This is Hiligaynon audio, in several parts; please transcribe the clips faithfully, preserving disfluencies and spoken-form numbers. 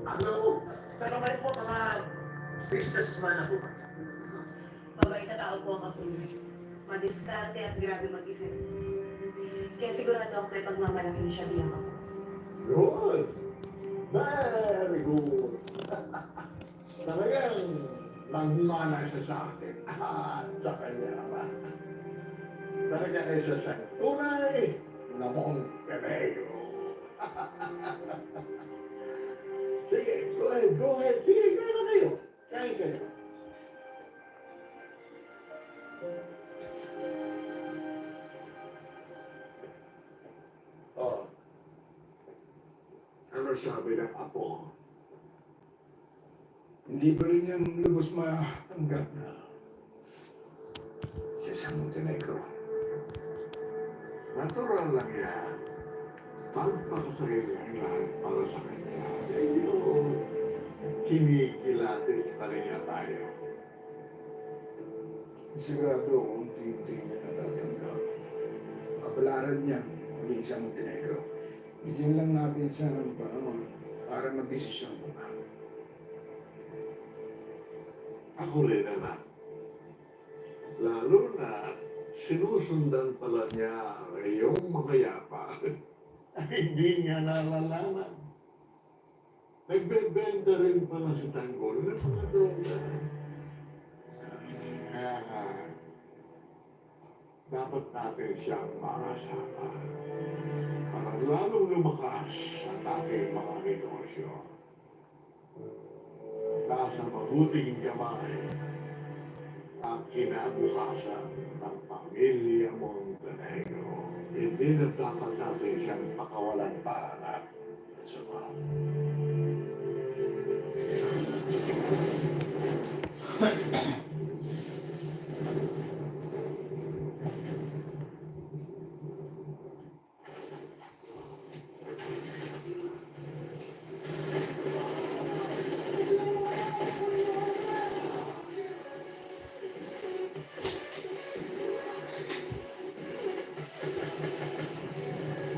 Ano? Pero ngayon po, mga businessman na po. Mabait na tao po ang apo niyo. Madiskarte at grabe mag-isip. Kaya sigurado ako may pagmamalaki siya bilang apo. Yun. Very good. Talagang nagmana siya sa akin at sa kanya naman. Talaga kay siya siyang tunay na Montenegro. Sige, go ahead, go ahead. Sige, kaya na kayo. Kaya kayo. Oh. Ano sabi ng apo? Hindi pa rin niya lubos matanggap na siya sa Montenegro. Natural lang yan. Magpakasakit ang lahat para sa kanya. Medyo kinikilatis pa rin niya tayo. Sigurado ako, unti-unti niya natatanggap. Kapalaran niya maging isang Montenegro. Bigyan lang natin siya ng panahon para magdesisyon muna. Ako rin, anak. Lalo na sinusundan pala niya ang iyong mga yapa. Hindi niya nalalaman. Nagbebenta rin pala si Tanggol ng mga droga. Kaya nga, dapat natin siyang makasama para lalong lumakas ang ating mga negosyo. Nasa mabuting kamay ang kinabukasan ng pamilya Montenegro. Hindi na dapat natin siyang pakawalan pa, anak. Sa pa.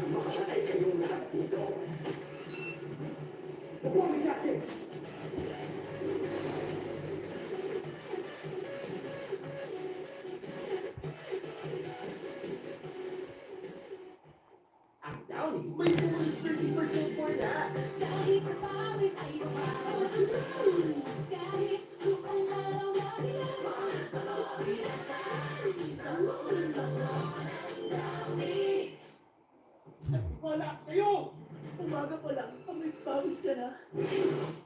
Mamatay kayong lahat dito. Umalis sa akin! Ang Downy may bonus thirty percent for that. Downy sa pawis ay mapapagod. Kahit kung alalaw na nila, mas mapapinatay sa bonus mo. Downy. Nagtiwala ako sa'yo! Umaga pa lang, amoy pawis ka na.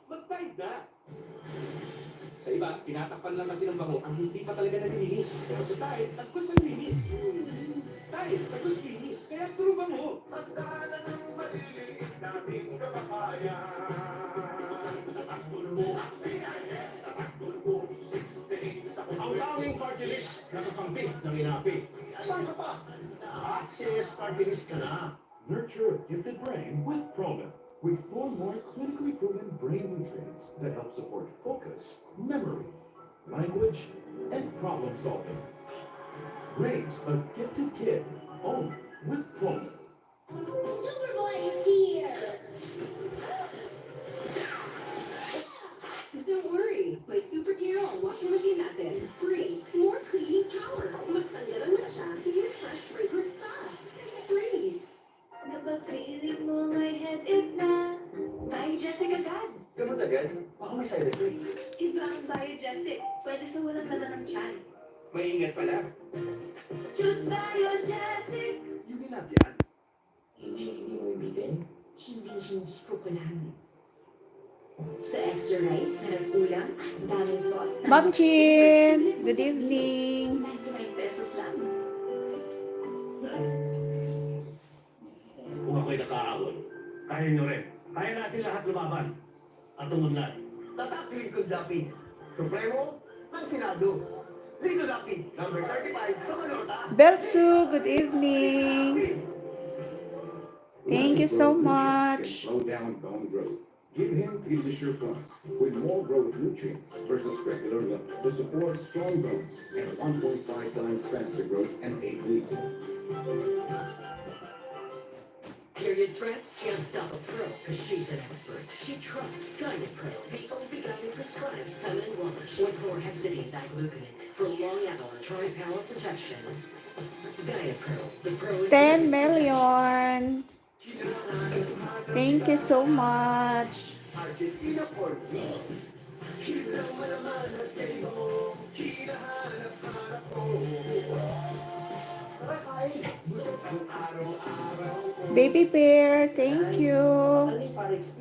Mag-Tide na! Sa iba, tinatakpan lang kasi ng bango ang hindi pa talaga nalilinis. Pero sa Tide, tagos ang linis. Tide, tagos linis. Kaya true bango. Sa dala ng maliliit naming kababayan. Tatakbon mo ang C I S, tatakbon mo sixty-eight sa Ang Kongreso. Tanging party list, nakakampi ng inapi. Saan ka pa? Access party list ka na. Nurture a gifted brain with Promil, with four more clinically proven brain nutrients that help support focus, memory, language, and problem solving. Raise a gifted kid only with Promil. Superboy is here! Don't worry, may superhero ang washing machine natin. Breeze, more cleaning power. Mas tanggalan man siya, may fresh fragrance pa. Breeze! Kapag feeling mo may headache na, Biogesic agad. Gamot agad? Baka may side effects. Iba ang Biogesic. Pwede sa walang laman ng tiyan. Maingat pala. Choose Biogesic. Yung nilabyan. Hindi, hindi mo ibitin? Hindi, hindi ko kailangan. Sa extra rice, sarap ulam, at daming sauce na Ma'am Chin, good evening. Ninety-nine pesos lang. Kung ako'y nakaahon, kaya nyo rin. Kaya natin lahat lumaban. At umunlad. Tatak Lingkod Lapid, Supremo ng Senado. Lingkod Lapid, number thirty-five sa balota. Belchu, good evening. Thank you so much. Slow down bone growth. Give him Pediasure Plus with more growth nutrients versus regular milk to support strong bones and one point five times faster growth and eight weeks. Threats? Can't stop a pro, 'cause she's an expert. She trusts Gyne Pro, the only gyne prescribed feminine wash with chlorhexidine diclofenac for long hour dry power protection. Gyne Pro, the pro in ten protection. Million. Thank you so much. Baby Bear, thank you. Forex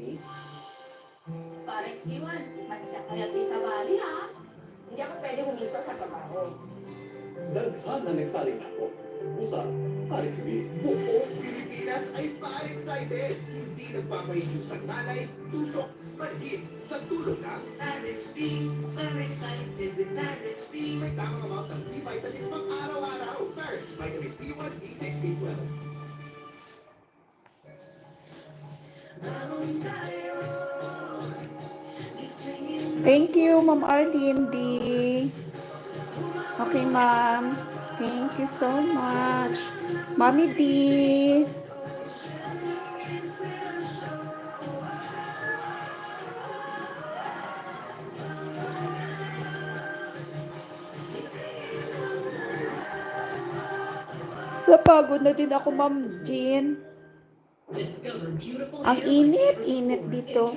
P one, mag-check healthy sa Bali, ha? Hindi ako pwede humito sa trabaho. Daghan ang nagsalig nako. Busa, Forex B. Buong Pilipinas ay pa-excited. Hindi nagpapahinyusang malay, tusok, manhid sa tulog ng Forex B. Forex excited with Forex B. May tamang amount ng B vitamins pang araw-araw. Forex Vitamin B one, B six, B twelve. Thank you, Ma'am Arlene D. Okay, ma'am. Thank you so much. Mommy D. Napagod na din ako, Ma'am Jean. Ang init-init dito.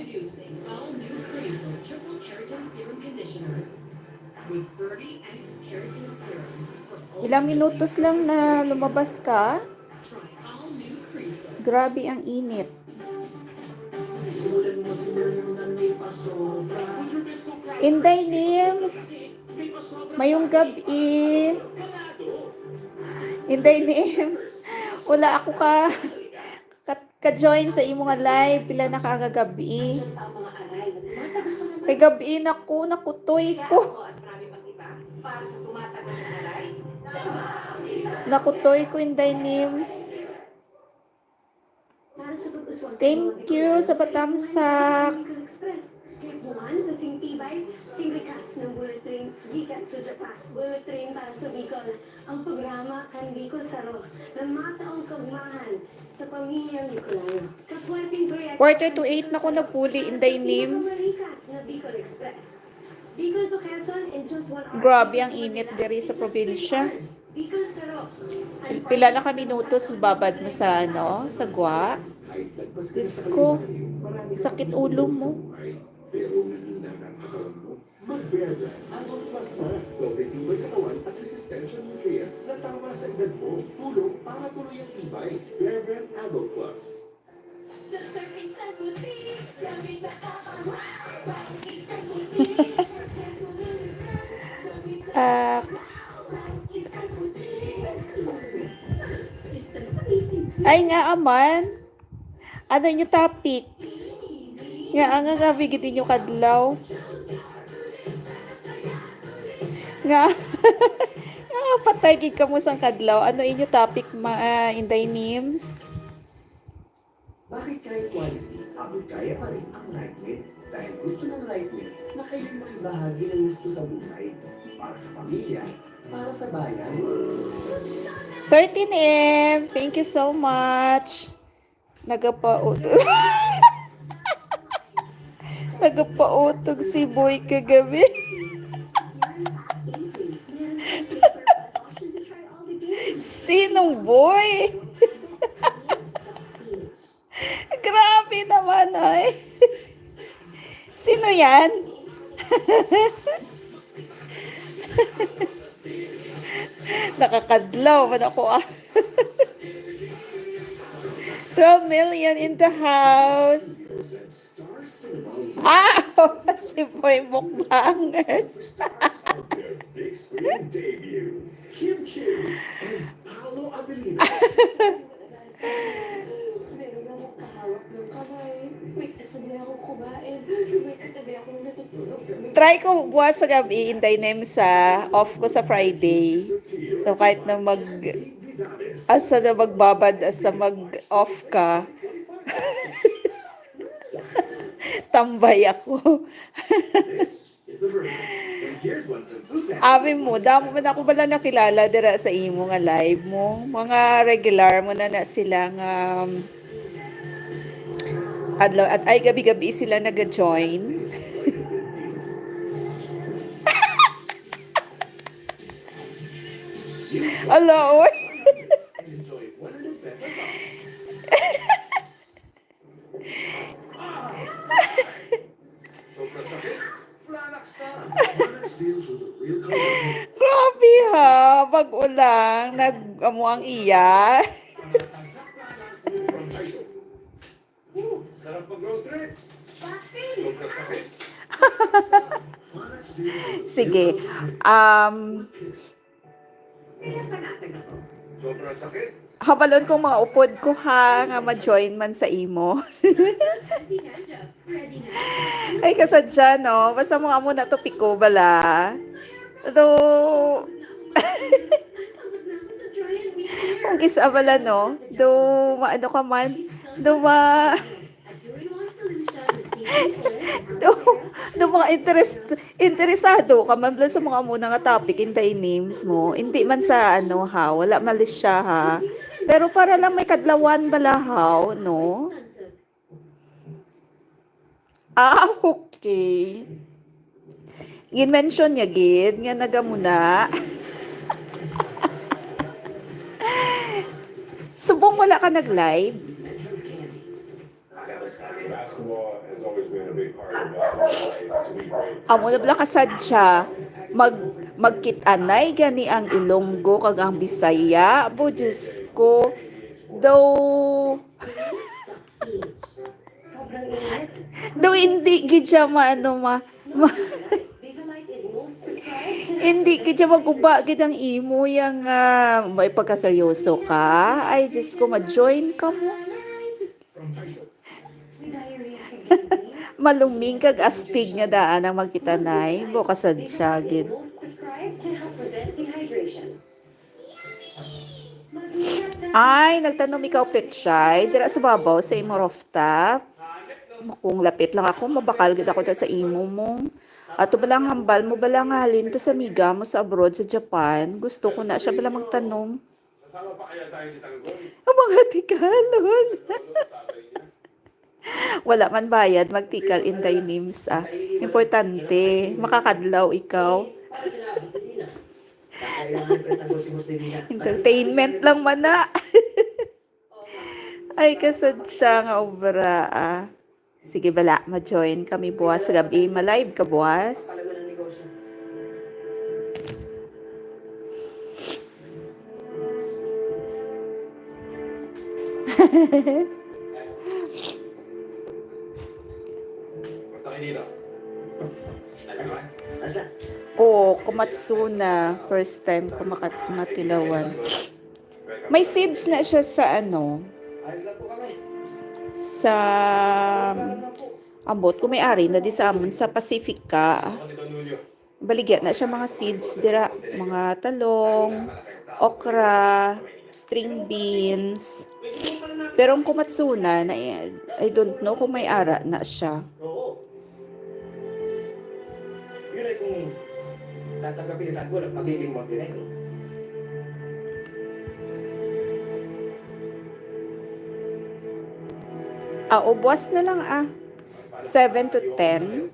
Ilang minutos lang na lumabas ka. Grabe ang init. Inday Nims, mayong gabi. Inday Nims, wala ako ka ka-join sa imo nga live, pila na ka gagabi. Kay gabi na ko, nakutoy ko. Nakutoy ko, Inday Nims. Thank you sa patamsak. Buwan, kasing tibay, sing likas ng bullet train gikan sa Japan. Bullet train para sa Bicol. Ang programa kan Bicol Saro, nga mataong kaugmahan sa pamilyang Bicolano. Kaswerteng proyekto. Quarter to eight na ko nagpuli, Inday Nims. Likas na Bicol Express. Bicol to Quezon in just one hour. Grabe ang init diri sa probinsya. Bicol Saro. Pil-, pila lang ka minutos, babad mo sa, ano, sa gwa. Diyos ko, sakit ulo mo. Pero nanghina na ang katawan mo. Mag-Bear Brand Adult Plus na. Doble tibay katawan at resistensya nutrients na tama sa edad mo. Tulong para tuloy ang tibay. Bear Brand Adult Plus. Ah. Ay nga, aman. Ano inyo topic? Nga, nga, nga, bigit inyo kadlaw. Nga, nga, patay gid kamo sang kadlaw. Ano inyo topic, ma-, ah, Inday Nims? Bakit kahit quality, abot kaya pa rin ang Rightmit? Dahil gusto ng Rightmit na kayo'y makibahagi ng gusto sa buhay. Para sa pamilya, para sa bayan. Sir T N M, thank you so much. Nagapautog. Nagapautog si Boy kagabi. Sinong Boy? Grabe naman, ay. Sino yan? Nakakadlaw man ako, ah. Twelve million in the house. Ah, si Boy Mukbangers. Big screen debut, Kim Chiu and Paolo Avellino. Meron akong kahawak ng kamay. May kasabay akong kumain. May katabi akong natutulog. Try ko buwas sa gabi, Inday Nem, sa off ko sa Friday. So, kahit na mag, asa na magbabad, asa mag-off ka, tambay ako. Abi mo, damo man ako bala nakilala dira sa imo nga live mo. Mga regular mo na na sila nga, um, Adlaw at ay gabi-gabi sila naga-join. Ala, oy. Grabe ha, bag-o lang nag-amo ang iya. Sige. Um, habalon kong mga upod ko ha, nga ma-join man sa imo. Ay, kasadya, no? Basta mo amo na topiko bala. Do, kung isa bala, no? Do, maano ka man? Do, ma... Do, do mga interest, interesado ka man bala sa mga amo na nga topic, Inday Nims, mo. Hindi man sa ano ha, wala mali siya ha. Pero para lang may kadlawan bala haw, no? Ah, okay. Gin-mention niya gid nga naga-amo na. Subong wala ka nag-live? Basketball has always been a big part of my life, to be great. Amo na bala kasadya, mag-, magkit-anay gani ang Ilonggo kag ang Bisaya. Abo, Diyos ko. Daw, daw hindi gid siya maano, ma-, ma-, hindi gid siya maguba gid ang imo yang, ah, may pagkaseryoso ka. Ay, Diyos ko, ma-join ka mo. Maluming kag astig nga daan ang magkit-anay, bukas sad siya gid. Ay, nagtanom ikaw, Pechay, dira sa babaw sa imo rooftop. Kung lapit lang ako, mabakal gid ako ta sa imo mo. Ato ba lang hambal mo ba lang halin to sa amiga mo sa abroad sa Japan? Gusto ko na siya bala magtanom. Ang mga tikalon. Wala man bayad, magtikal Inday Nims, ah. Importante, makakadlaw ikaw. Entertainment lang man na. Ay, kasad siya nga obra, ah. Sige bala, ma-join kami buwas sa gabi. Ma-live ka buwas? Oo, Komatsuna. First time ko makat-, matilawan. May seeds na siya sa ano, sa, ambot ko may ari na di sa amon sa Pacifica. Baligya na siya mga seeds dira, mga talong, okra, string beans. Pero ang Komatsuna na, I don't know kung may ara na siya. Yun ay kung tatanggapin ni Tanggol ang pagiging Montenegro. Ah, ubwas na lang, ah. Seven to ten.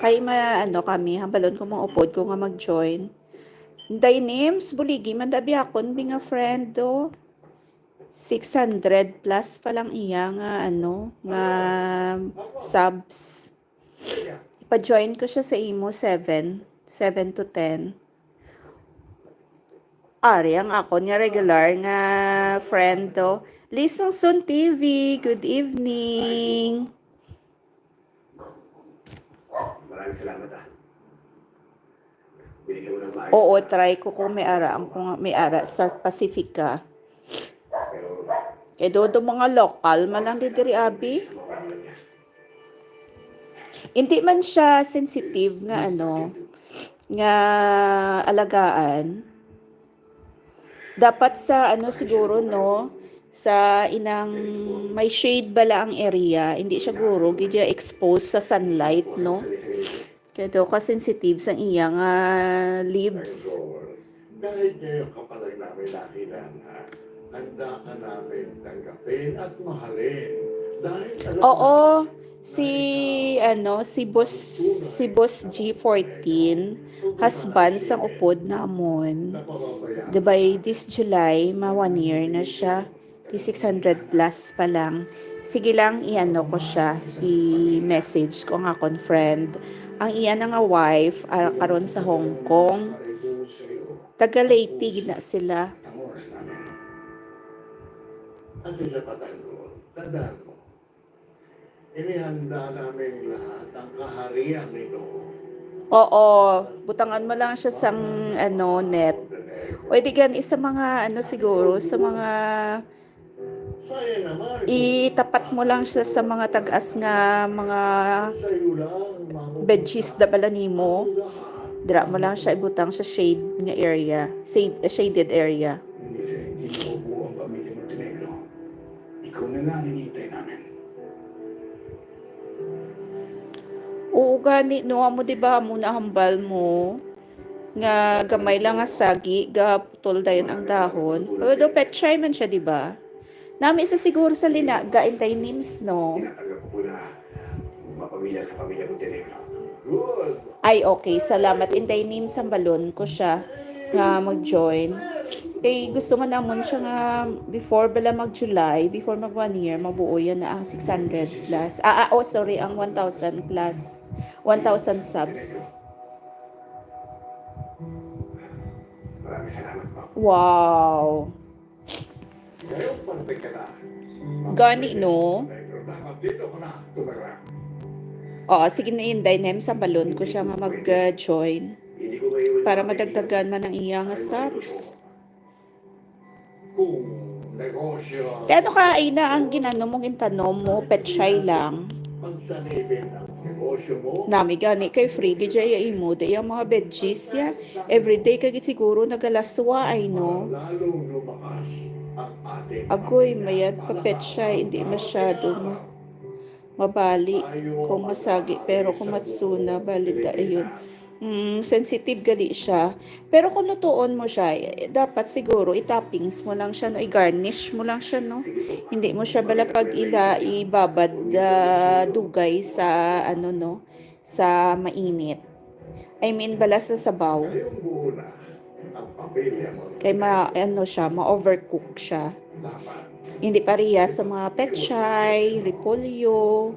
Ay, ma-, ano kami, hambalon ko mga upod ko nga mag-join. Day names, buligi man dabi akon, bi nga friend, do. Six hundred plus pa lang iya nga, ano, nga subs. Ipa-join ko siya sa imo, seven. Seven to ten. Ari ang akon nga regular nga friend to. Lisong Sun T V, good evening. Maraming salamat, ah. Binigyan mo ng maayos Oo, na try ko kung may ara, ang kung may ara sa Pacifica. Pero Kay dodo mga lokal man lang di diri, abi. Hindi man siya sensitive nga ano, nga alagaan. Dapat sa ano siguro, no, sa inang may shade bala ang area, hindi siya guro gid siya exposed sa sunlight, no? Kay daw ka sensitive sang iya nga leaves. Kahit ngayon ka pa lang namin nakilala, Handa ka namin tanggapin at mahalin. Dahil alam Oo, namin si, na ikaw ano, si Boss, ang tunay si Boss na G fourteen, husband sang upod namon. Napapabayaan Di ba, ka. This July, ma one year na siya. Di six hundred plus pa lang. Sige lang, i-ano ko siya, i-message ko ang akon friend. Ang iya na nga wife, ara karon sa Hong Kong. Taga Leyte gid na sila. Ang oras namin. At isa pa, Tanggol, tandaan mo, inihanda namin lahat ang kaharian nito. Oo, butangan mo lang siya sang, ano, net. O di gani sa mga, ano, siguro, sa mga, Sayang naman. Itapat mo lang siya sa mga tag-as nga mga Sa'yo lang, mga bedsheets da bala nimo. Lahat. Dira mo lang siya ibutang sa shade nga area, shade, shaded area. Hindi sa hindi mabubuo ang pamilya Montenegro. Ikaw na lang ang hinihintay namin. Oo gani, no, amo, di ba, amo nahambal mo nga gamay lang nga sagi, gaputol dayon ang dahon. Pero do, petchay man siya, di ba? Nami sa siguro sa Linaga, Inday Nims, no? Tinatanggap ko po na mapamilya sa pamilya Montenegro. Good. Ay, okay. Salamat, Inday Nims. Sambalon ko siya nga mag-join. Kay gusto nga namon siya nga before bala mag-July, before mag one year, mabuo yan na ang six hundred plus. Ah, ah, oh, sorry, ang one thousand plus. One thousand subs. Maraming salamat po. Wow. Gani, no? Oo, sige na, Inday Nims, sambalon ko siya nga mag-join para madagdagan man ang iya nga subs. Kay ano ka, ay na ang ginano mo, gintanom mo, petchay lang. Nami gani kay free gid siya imo, di ang mga veggies ya. Everyday ka gid siguro nagalaswa, ay, no? Agoy, mayad pa petchay, hindi masyado ma-, mabali kung masagi, pero kung matsuna, bali dayon. Mm, sensitive gali siya. Pero kung lutuon mo siya, eh, dapat siguro i-toppings mo lang siya, no? I-garnish mo lang siya, no? Hindi mo siya bala pag ila ibabad, ah, dugay sa, ano, no? Sa mainit. I mean, bala sa sabaw. Kay ma-, ano siya, ma-overcook siya. Hindi pareha sa mga petchay, repolyo.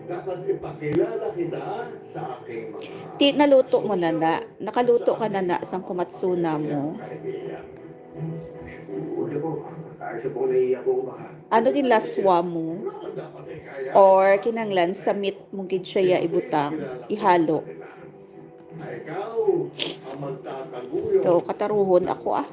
Dapat ipakilala kita sa aking mga Ti, naluto mo na na. Nakaluto ka na na sang kumatsuna mo. Ano gin laswa mo? Or kinanglan sa meat mo gid siya ya ibutang, ihalo? To, kataruhon ako, ah.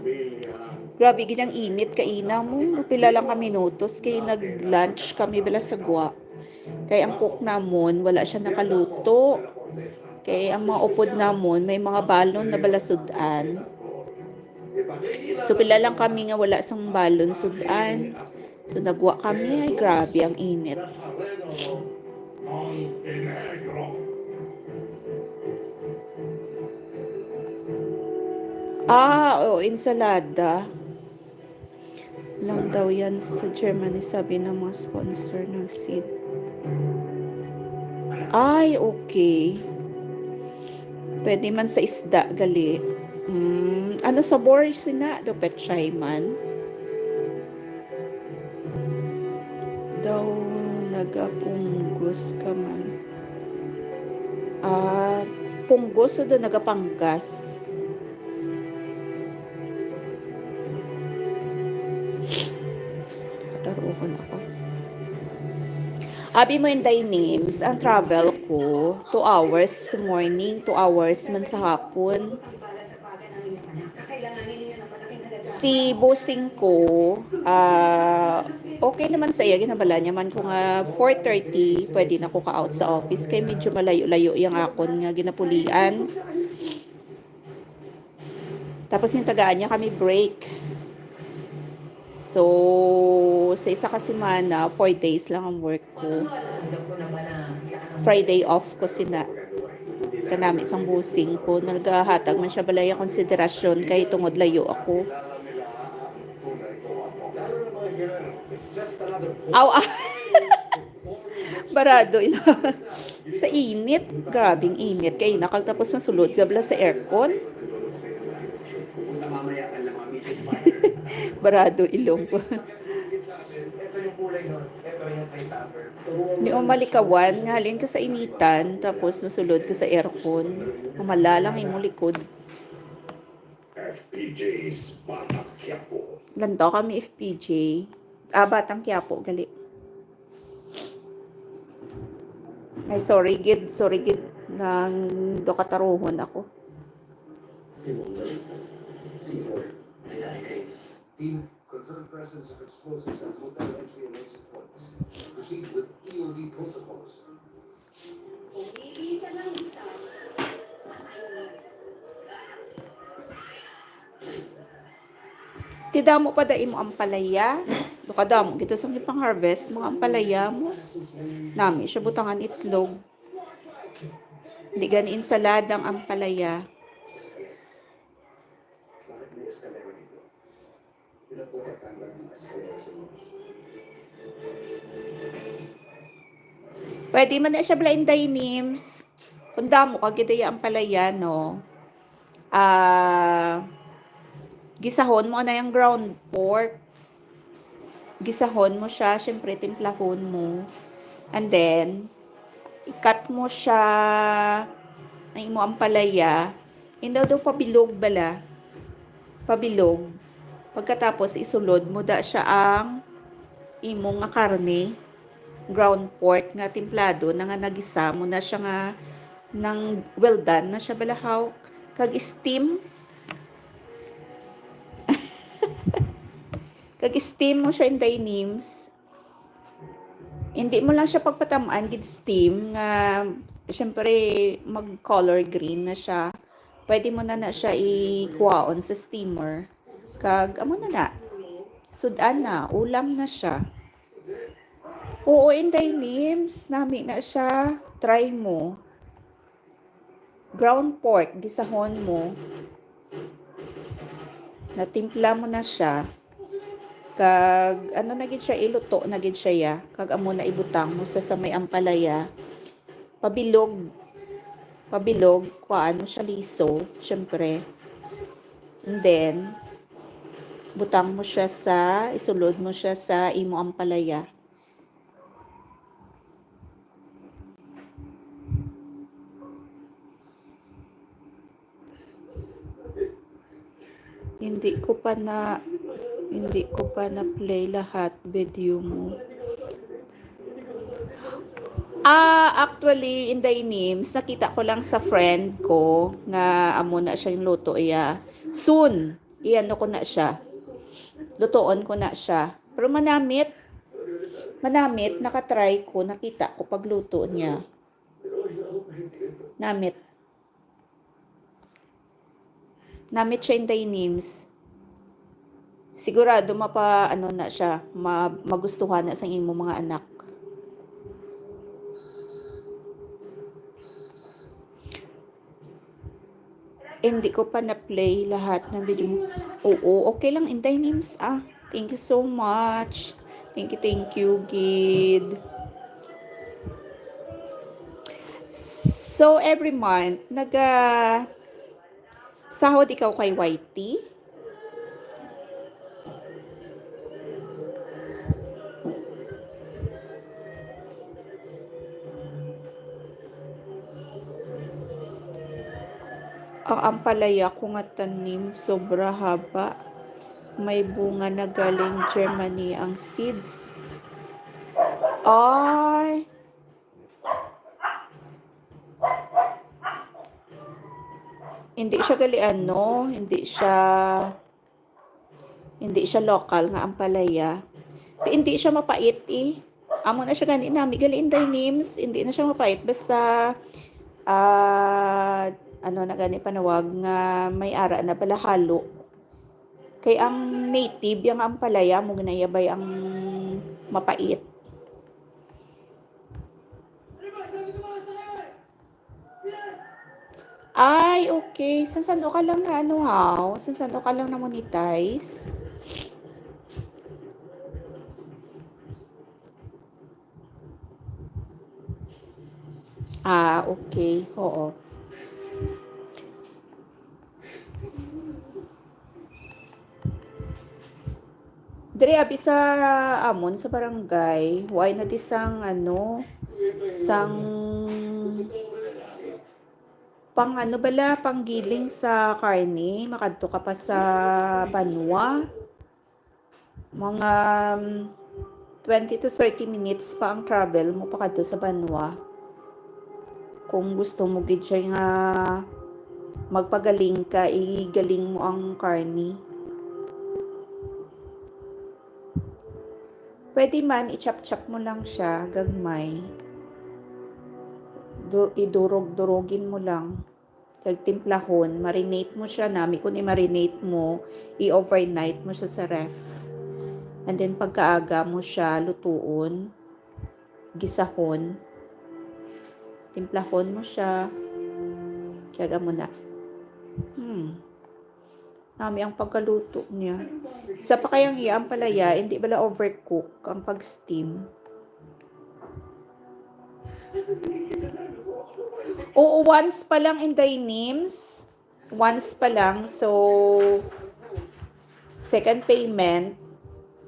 Grabe gid ang init kaina mo. Pila lang ka minutos kay nag-lunch kami bala sa gwa. Kay ang cook namon, wala siya nakaluto. Kay ang mga upod namon, may mga balon na bala sud-an. So, pila lang kami nga wala sang balon sud-an. So, nagwa kami. Ay, grabe ang init. Ah, oo, ensalada. Lang daw yan sa Germany, sabi ng mga sponsor ng seed. Ay, okay. Pwede man sa isda, gali. Mm, ano sabor sina? Do petchay man? Daw nagapunggos ka man. Ah, punggos o do nagapanggas? Kataruhon ako. Abi mo, Inday Nims, ang travel ko, two hours sa morning, two hours man sa hapon. Si bossing ko, ah, okay naman sa iya, ginabala niya man ko nga four thirty, pwede na ko ka-out sa office kay medyo malayo-layo yang akon nga ginapulian. Tapos yung tagaan niya kami break. So, sa isa ka semana, four days lang ang work ko. Friday off ko sina. Kanami sang bossing ko, nagahatag man siya balaya konsiderasyon kay tungod layo ako. Aw, ah. Barado ila. Sa init. Grabing init. Kay nakagtapos masulod ka bala sa aircon. Barado ilong ko. Ni umalikawan, nga halin ka sa initan, tapos masulod ka sa aircon. Mamala lang imo likod. F P J's Batang Quiapo. Lantaw kami F P J. Ah, Batang Quiapo, gali. Ay, sorry gid, sorry gid. Nang do kataruhon ako. Team, confirm presence of explosives at hotel entry and exit points. Proceed with E O D protocols. Ti damo pa da imo ampalaya. Do kadamo gid sang ipang-harvest mga ampalaya mo. Nami siya butangan itlog. Di gani insalada ang ampalaya. Bakit may eskalera dito? Pwede man na siya bala, Inday Nims. Kung damo ka gid iya ampalaya, no? Ah, gisahon mo na yung ground pork. Gisahon mo siya, syempre timplahon mo. And then, i-cut mo siya, ang imo ampalaya. Indaw daw pabilog bala. Pabilog. Pagkatapos, isulod mo da siya ang imo nga karne, ground pork nga timplado na nga nagisa mo na siya nga nang well done na siya balahaw. Kag steam. Kag steam mo siya, Inday Nims. Hindi mo lang siya pagpatamaan gid steam nga, syempre, mag color green na siya. Pwede mo na na siya ikuhaon sa steamer. Kag, amo na na. Sudan na, ulam na siya. Oo, Inday Nims, nami na siya. Try mo. Ground pork, gisahon mo. Natimpla mo na siya. Kag, ano na gid siya, iluto na gid siya, ya. Kag amo na ibutang mo sa, sa may ampalaya. Pabilog. Pabilog, kuhaan mo siya liso, syempre. And then, butang mo siya sa, isulod mo siya sa imo ampalaya. Hindi ko pa na, hindi ko pa na-play lahat video mo. Ah, actually, Inday Nims, nakita ko lang sa friend ko nga amo na siya yung luto iya. Soon, iano ko na siya. Lutoon ko na siya. Pero manamit, manamit, nakatry ko, nakita ko pagluto niya. Namit. Namit siya, Inday Nims. Sigurado mapa, ano na siya, ma-, magustuhan na sa imo mga anak. Hindi ko pa na-play lahat ng video mo. Oo, okay lang, Inday Nims, ah. Thank you so much. Thank you, thank you, gid. So, every month, naga-, sahod ikaw kay Y T? Ang ampalaya ko nga tanim, sobra haba. May bunga na galing Germany ang seeds. Ay. Hindi siya gali ano, hindi siya, hindi siya local nga ampalaya. Hindi siya mapait eh. Amo na siya gani nami gali, Inday Nims, hindi na siya mapait. Basta, ah, ano na gani panawag nga may ara na bala halo. Kay ang native, yang ampalaya, mo ginayabay ang mapait. Ay, okay. Sansan-o ka lang na ano, haw? Sansan-o ka lang na monetize? Ah, okay. Oo. Diri abi sa amon sa barangay, why na di sang ano, sang pang ano bala, panggiling sa karne, makadto ka pa sa banwa. Mga, um, twenty to thirty minutes pa ang travel mo pakadto sa banwa. Kung gusto mo gid siya nga magpagaling ka, igaling mo ang karne. Pwede man, i-chop-chop mo lang siya, gagmay. Du-, idurog-durogin mo lang. Kag timplahon, marinate mo siya. Nami kung i-marinate mo, i-overnight mo siya sa ref. And then pagkaaga mo siya lutuon, gisahon. Timplahon mo siya. Kaya mo na. Hmm. Nami ang pagkaluto niya. Sa pa kayang iya ang palaya, hindi bala overcook ang pag-steam. Oo, once pa lang, Inday Nims. Once pa lang. So, second payment.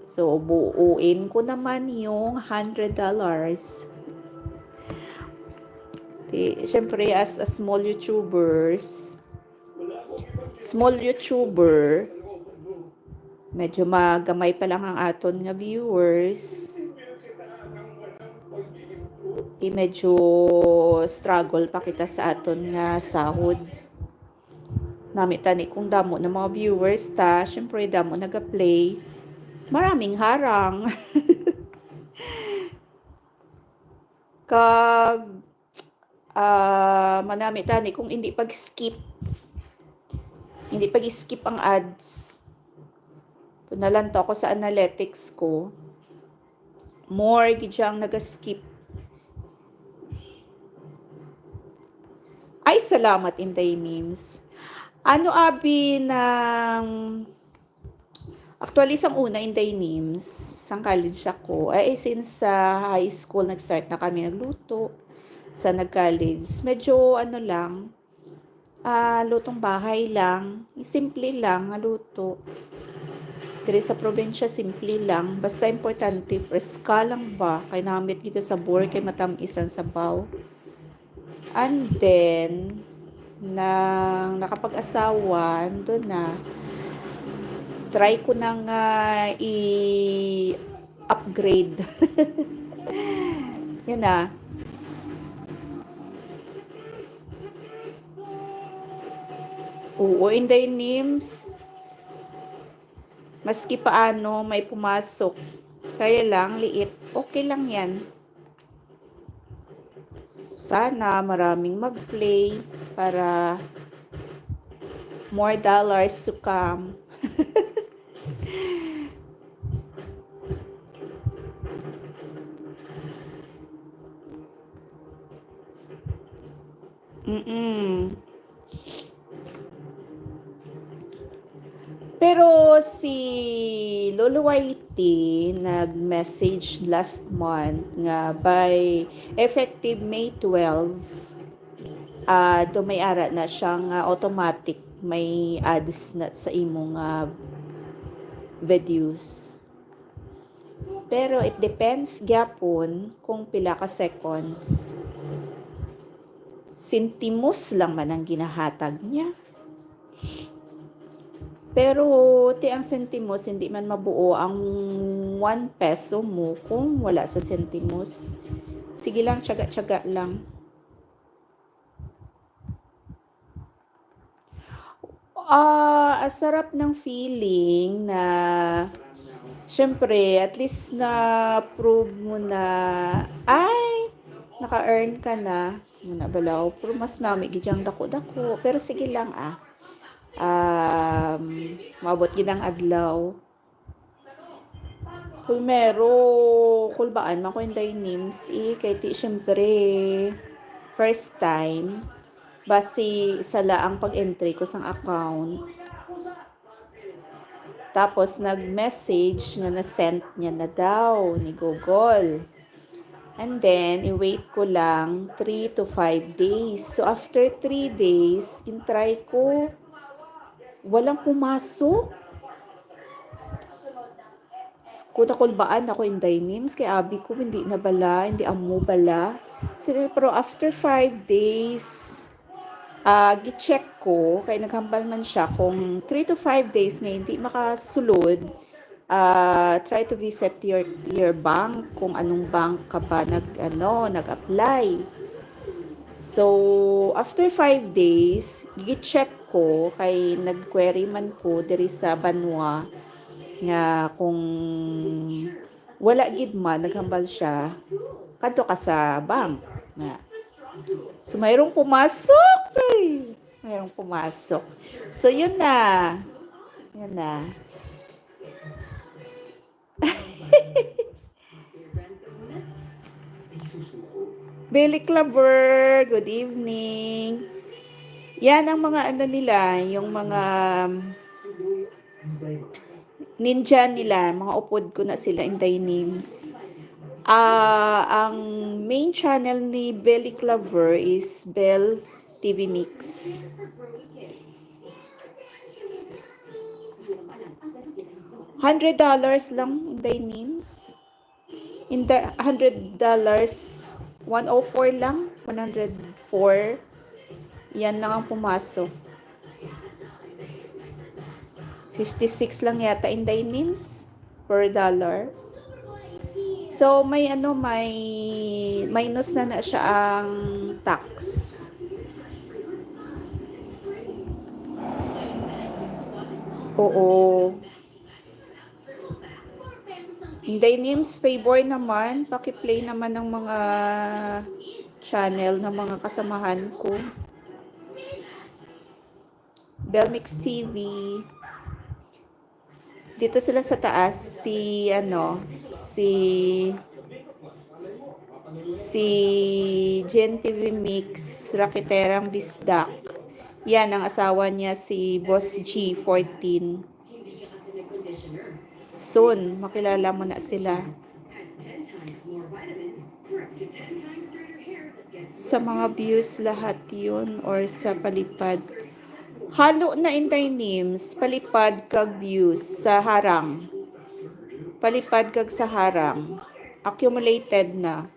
So, buuin ko naman yung hundred dollars. Di, syempre, as a small YouTubers, small YouTuber, medyo magamay pa lang ang aton nga viewers. Eh, medyo struggle pa kita sa aton nga sahod. Nami tani kung damo na mga viewers ta, syempre damo nag-play. Maraming harang. Kag, ah, manami tani kung hindi pag-skip. Hindi pag-skip ang ads. Kung nalantaw ko sa analytics ko, more gid siya ang nag-skip. Ay, salamat, Inday Nims. Ano abi nang, actually, sang una, Inday Nims, sang college ako. Ay, since sa high school, nag-start na kami nagluto. Sa nag-college, medyo ano lang, ah, lutong bahay lang. Simple lang nga luto. Diri sa probinsya, simple lang. Basta importante, preska lang ba? Kay namit gid sa sabor, kay matamis ang sabaw. And then, nang nakapag-asawa, doon na, try ko nang, ah, i-upgrade. Yun na. Oo, Inday Nims. Maski paano, may pumasok. Kaya lang, liit. Okay lang yan. Sana maraming mag-play para more dollars to come. Mm-mm. Pero si Lolo Whitey nag-message last month nga by effective May twelve, ah, do may ara na siya nga automatic may ads na sa imo nga videos. Pero it depends gyapon kung pila ka seconds. Sentimos lang man ang ginahatag niya. Pero ti ang sentimos, hindi man mabuo ang one peso mo kung wala sa sentimos. Sige lang, tiyaga-tiyaga lang. Ah, ang sarap ng feeling na, syempre, at least na-prove mo na, ay, naka-earn ka na. Muna balaw, pero mas nami gid yang dako-dako. Pero sige lang, ah. Um, maabot gid ang adlaw. Kulmero, kulbaan man ko, Inday Nims, eh, kay ti, syempre, first time, basi sala ang pag-entry ko sang account. Tapos, nag-message nga na-sent niya na daw ni Google. And then, i-wait ko lang three to five days. So, after three days, in-try ko, walang pumasok. Kuta kulbaan ako, Inday Nims, kay abi ko, hindi na bala, hindi amo bala. Sila, pero after five days, ah, gi-check ko, kay naghambal man siya, kung three to five days nga hindi makasulod, ah, try to visit your, your bank, kung anong bank ka ba nag, ano, nag-apply. So, after five days, gi-check ko, kay nag-query man ko diri sa Banwa nga kung wala gid man, naghambal siya, kadto ka sa bank. Nga. So, mayroong pumasok, ay. Mayroong pumasok. So, yun na. Yun na. Belly Clubber, good evening. Yan ang mga ano nila, yung mga ninja nila, mga upod ko na sila, Inday Nims. Ah, ang main channel ni Belly Clubber is Bell T V Mix. Hundred dollars lang, Inday Nims. Inday, hundred dollars, one oh four lang, one hundred four. Yan lang ang pumasok. Fifty-six lang yata, Inday Nims, per dollar. So, may ano, may minus na na siya ang tax. Oo. Inday Nims, favor naman, paki-play naman ng mga channel ng mga kasamahan ko. Belmix T V. Dito sila sa taas, si, ano, si, si Gen T V Mix, Raketerang Bisdak. Yan, ang asawa niya, si Boss G fourteen. Soon, makilala mo na sila. Sa mga views lahat yun or sa palipad? Halo na, Inday Nims, palipad kag views sa harang. Palipad kag sa harang. Accumulated na.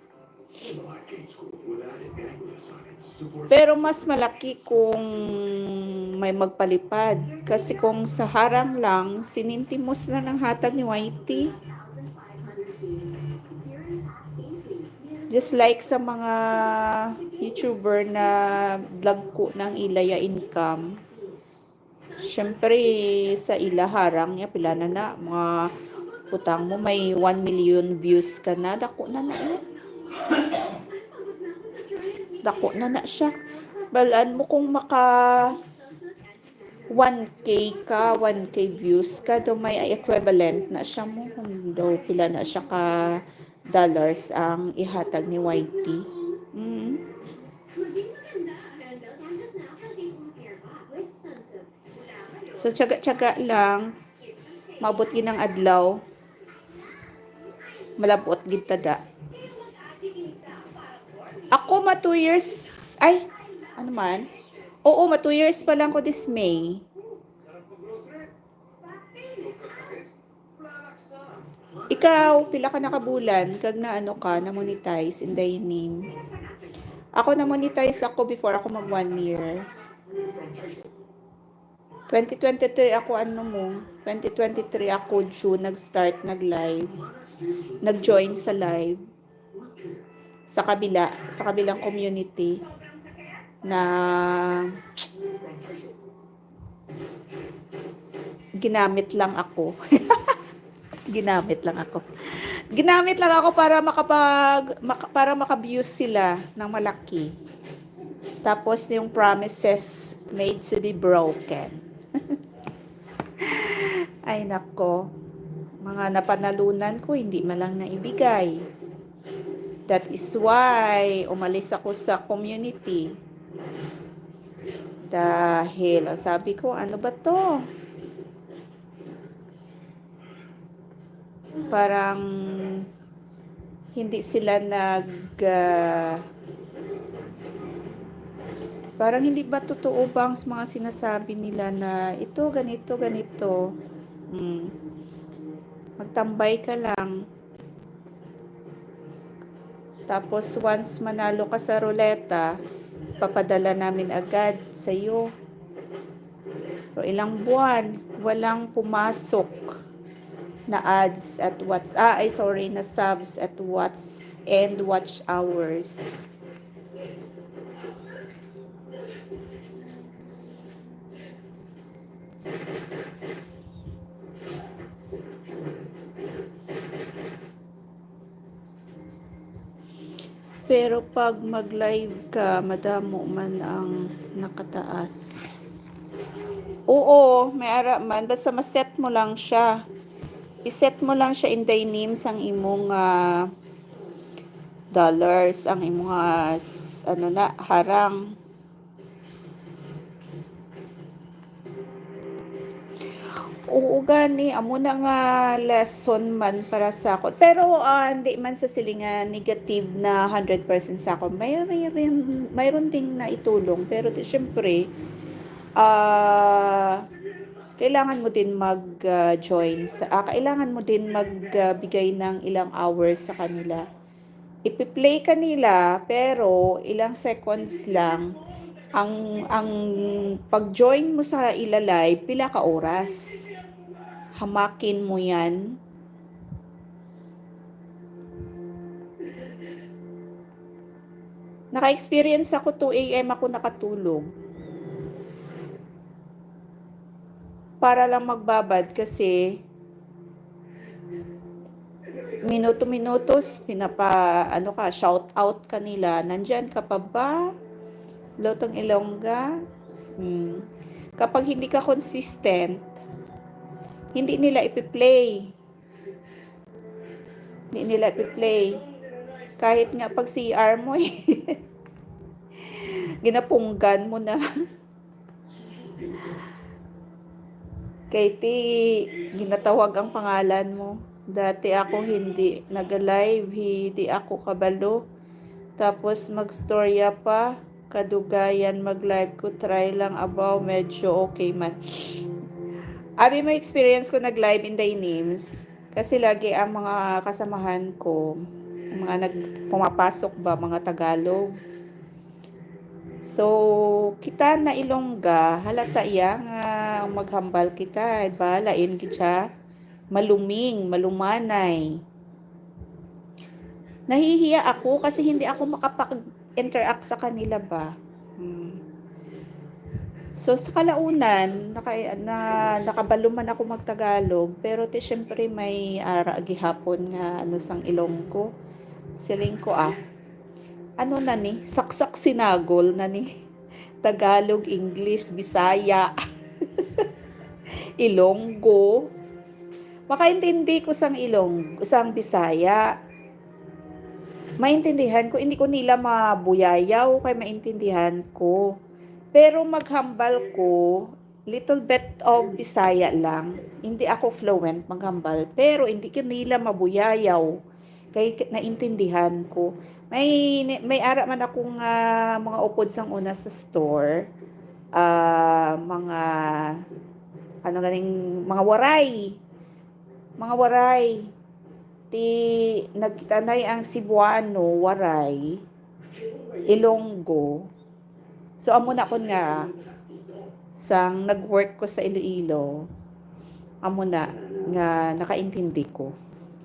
Pero mas malaki kung may magpalipad. Kasi kung sa harang lang, sinintimos lang ang hatag ni Y T. Just like sa mga YouTuber na dagko na ang ila ya income. Siyempre, sa ila harang niya, pila na na, mga utang mo, may one million views ka na, dako na na yun. Dako na na siya. Balaan mo kung maka one K ka, one K views ka, do may equivalent na siya mo. Kung do, pila na siya ka dollars ang ihatag ni Y T. Mm. So, tiyaga-tiyaga lang. Maabot gid ang adlaw. Malabot gid tada. Ako ma two years, ay, ano man? Oo, ma two years pa lang ko this May. Ikaw, pila ka na ka bulan kag na ano ka, na monetize, Inday Nims? Ako na monetize ako before ako mag one year. Twenty twenty-three ako, ano mo, twenty twenty-three ako June nag-start nag-live. Nag-join sa live. Sa kabila, sa kabilang community na ginamit lang ako. Ginamit lang ako. Ginamit lang ako para makapag-, maka-, para maka-views sila ng malaki. Tapos yung promises made to be broken. Ay nako, mga napanalunan ko, hindi man lang naibigay. That is why umalis ako sa community. Dahil, ang sabi ko, "Ano ba 'to? Parang hindi sila nag, ah, parang hindi ba totoo ba ang mga sinasabi nila na ito, ganito, ganito? Hmm. Magtambay ka lang. Tapos, once manalo ka sa ruleta, papadala namin agad sa iyo. Pero ilang buwan, walang pumasok na ads at what's, ah, ay, sorry, na subs at what's and watch hours. Pero pag mag-live ka, madamo man ang nakataas. Oo, may ara man. Basta ma-set mo lang siya. I-set mo lang siya in thy name sang imong, ah, dollars, ang imong, ah, s-, ano na, harang. Oo, gani, amo na nga lesson man para sa ako. Pero, ah, hindi man sa silingan negative na hundred percent sa ako. Mayroon, mayroon, mayroon ding naitulong. Pero di, syempre, ah, kailangan mo din mag, ah, join sa, ah, kailangan mo din mag, ah, bigay ng ilang hours sa kanila. Ipi-play ka nila, pero ilang seconds lang. Ang, ang pag-join mo sa ila live, pila ka oras? Hamakin mo yan. Naka-experience ako, two A M ako nakatulog. Para lang magbabad kasi minuto-minutos, pinapa, ano ka, shout out ka nila. "Nandyan ka pa ba? Lotong Ilongga?" Hmm. Kapag hindi ka consistent, hindi nila ipi-play. Hindi nila ipi-play. Kahit nga pag C R mo, eh. Ginapunggan mo na. Katie, ginatawag ang pangalan mo. Dati ako hindi nag-live, hindi ako kabalo. Tapos magstorya pa, kadugayan mag-live ko, try lang, abaw, medyo okay man. Abi, may experience ko nag-live in thy names. Kasi lagi ang mga kasamahan ko, ang mga nag-, pumapasok ba, mga Tagalog. So, kita na Ilongga, halata iya nga maghambal kita, balain gid siya, maluming, malumanay. Nahihiya ako kasi hindi ako makapag-interact sa kanila ba. Hmm. So, sa kalaunan, naka-, na, nakabalo man ako magtagalog, pero ti, syempre, may ara gihapon nga, ano, sang Ilonggo. Siling ko, ah, ano na ni? Saksak sinagol na ni. Tagalog, English, Bisaya, Ilonggo. Makaintindi ko sang Ilong-, sang Bisaya. Maintindihan ko, hindi ko nila mabuyayaw, kay maintindihan ko. Pero maghambal ko, little bit of Bisaya lang. Hindi ako fluent maghambal, pero hindi ko nila mabuyayaw. Kay k-, naintindihan ko. May, may ara man akong, ah, mga upod sang una sa store. Ah, mga, ano ganing, mga waray. Mga waray. Ti, nagtanay ang Cebuano, waray, Ilonggo. So, amo na kon nga, sang nag-work ko sa Iloilo, amo na nga nakaintindi ko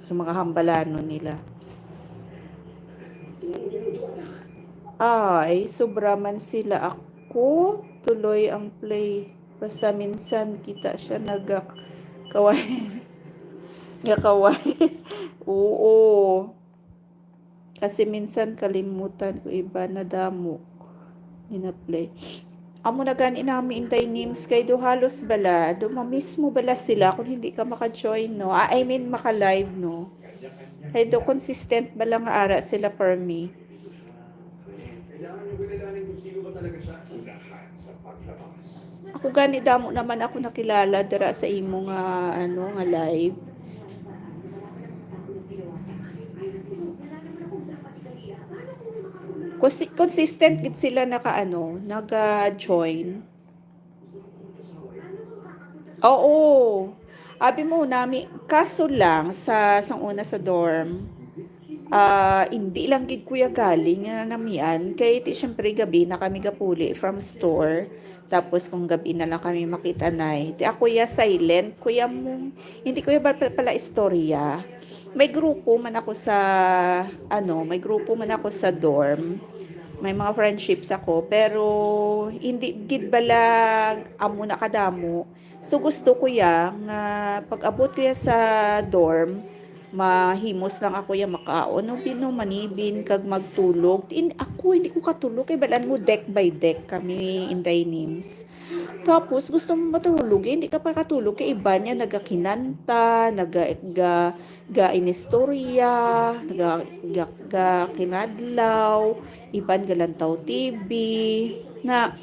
sa mga hambalanon nila. Ay, sobra man sila ako. Tuloy ang play. Basta minsan kita siya nagakaway. Nga kaway. Oo. Kasi minsan kalimutan ko iba na damo. Gina-play. Amo na gani nami in thy names kay do halos bala, do mamismo bala sila kung hindi ka maka-join, no? Ah, I mean, maka-live, no? Kay do consistent bala nga ara sila for me. Kailangan yung kilalanin kung sino ba talaga siya. Unahan sa paglabas. Ako gani, damo naman ako nakilala dira sa imo nga, ano, nga live. Consi-, consistent gid sila naka, ano, naga-join. Oo. Abi mo nami, kaso lang sa, sang una sa dorm, ah, hindi lang gid kuya galing nga namian. Kay ti, syempre, gabi na kami gapuli from store. Tapos kung gabi na lang kami makita na, ti ako ya silent, kuya mo, hindi ko ya ba pala, pala istorya. May grupo man ako sa, ano, may grupo man ako sa dorm. May mga friendships ako, pero hindi gid bala amo na kadamo. So gusto ko ya nga pag-abot ko ya sa dorm, mahimos lang ako ya makaon o bino manibin kag magtulog. In, ako hindi ko katulog kay balan mo deck by deck kami, Inday Nims. Tapos gusto mo matulog, eh, hindi ka pa katulog kay iban ya nagakinanta, naga ga, ga inistorya, ga, ga, ga kinadlaw, iban galantaw T V. Na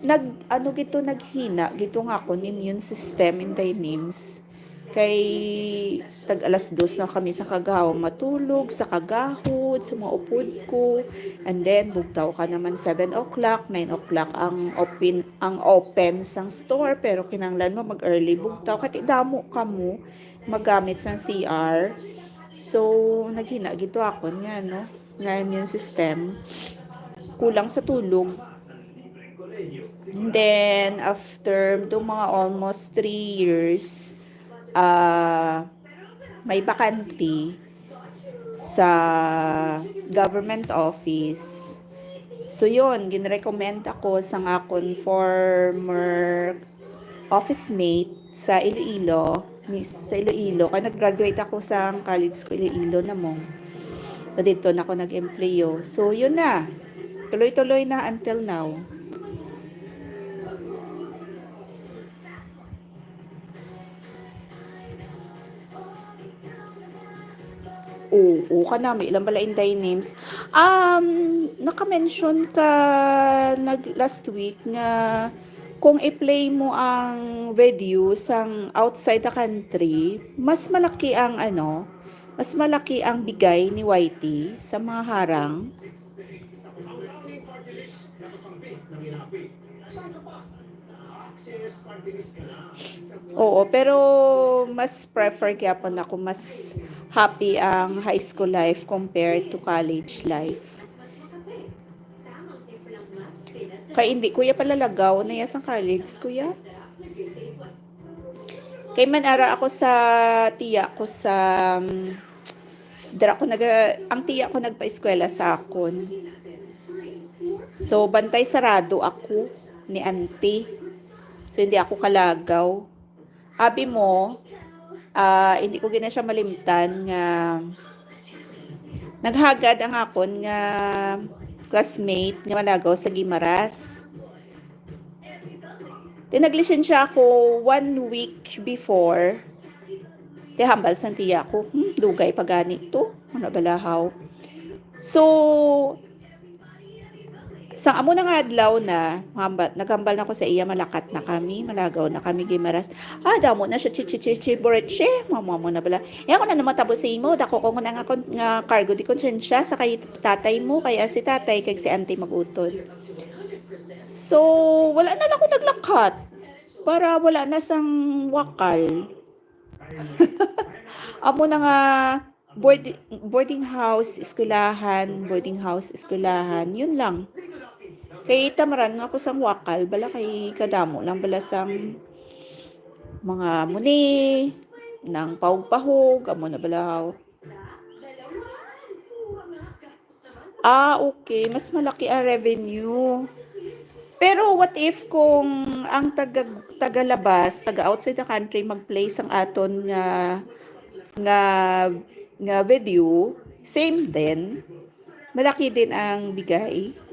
nag, ano gito, naghina gito nga akon immune system, Inday Nims. Kay tag alas dos na kami sa kagahom matulog, sa kagahod, sa mga upod ko. And then bugtaw ka naman seven o'clock, nine o'clock ang open, ang open sang store, pero kinahanglan mo mag-early bugtaw. Kati damo kamo magamit sang C R. So, naghina gito akon nga, no, nga immune system. Kulang sa tulog. And then, after do mga almost three years, ah, may bakante sa government office. So, yun, ginrecommend ako sa akon former office mate sa Iloilo, ni, sa Iloilo. Kaya nag-graduate ako sa college ko, Iloilo na mo. So, dito na ako nag-empleyo. So, yun na. Tuloy-tuloy na until now. Oo, kanami lang bala, Inday Nims. Um, naka-mention ka nag last week nga kung i-play mo ang video sang outside the country, mas malaki ang ano, mas malaki ang bigay ni Y T sa mga harang. Oo, pero mas prefer gyapon ako, mas happy ang high school life compared to college life. Kay hindi ko ya palalagaw na ya sa college, kuya. Kay man ara ako sa tiya ko sa, um, dira ko naga, ang tiya ko nagpaeskwela sa akon. So, bantay sarado ako ni auntie. So, hindi ako kalagaw. Abi mo, ah, hindi ko gina siya malimtan nga naghagad ang akon nga classmate nga malagaw sa Guimaras. Ti naglisensya ako one week before. Ti hambal sang tiya ko, "Hmm, dugay pa gani to." Ano balahaw? So, sang amo na nga adlaw na, hambal, naghambal na ko sa iya, malakat na kami, malagaw na kami, Guimaras. Ah, damo na siya, chi, chi, chi, chi, bore, chi, mamo, mamo na bala. Eh, ako na naman tabo sa imo, dako ko nga nga, nga cargo di konsensya sa kay tatay mo, kaya si tatay, kag si auntie mag-utod. So, wala na lang ko naglakat. Para wala na sang wakal. Amo na nga, board-, boarding house, eskwelahan, boarding house, eskwelahan, yun lang. Kay tamaran nga ako sang wakal, bala kay kadamo lang bala sang mga muni, nang pahog-pahog, amo na bala. Ah, okay. Mas malaki ang revenue. Pero what if kung ang taga, tagalabas, taga outside the country, mag-play sang aton nga, nga, nga video, same din. Malaki din ang bigay.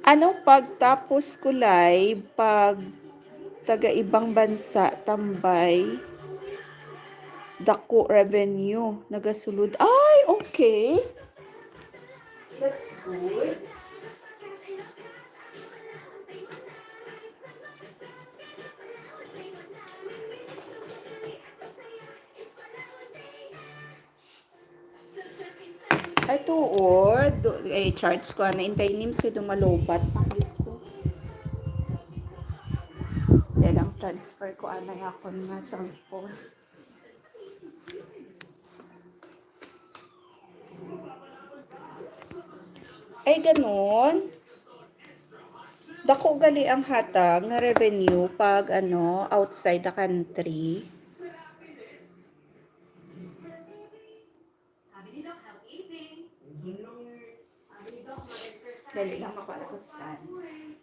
Ano, pagtapos ko live, pag taga ibang bansa, tambay, dako revenue, nagasulod. Ay, okay. That's good. Ay, tuod. Do-, eh, charge ko, ana, Inday Nims, kay dumalobat. Pangit ko. Kaya lang, transfer ko, anay, akon nga cellphone. Ay, ganun. Dako gali ang hatag nga revenue pag, ano, outside the country. Dali lang, makuha ko stand. Sabi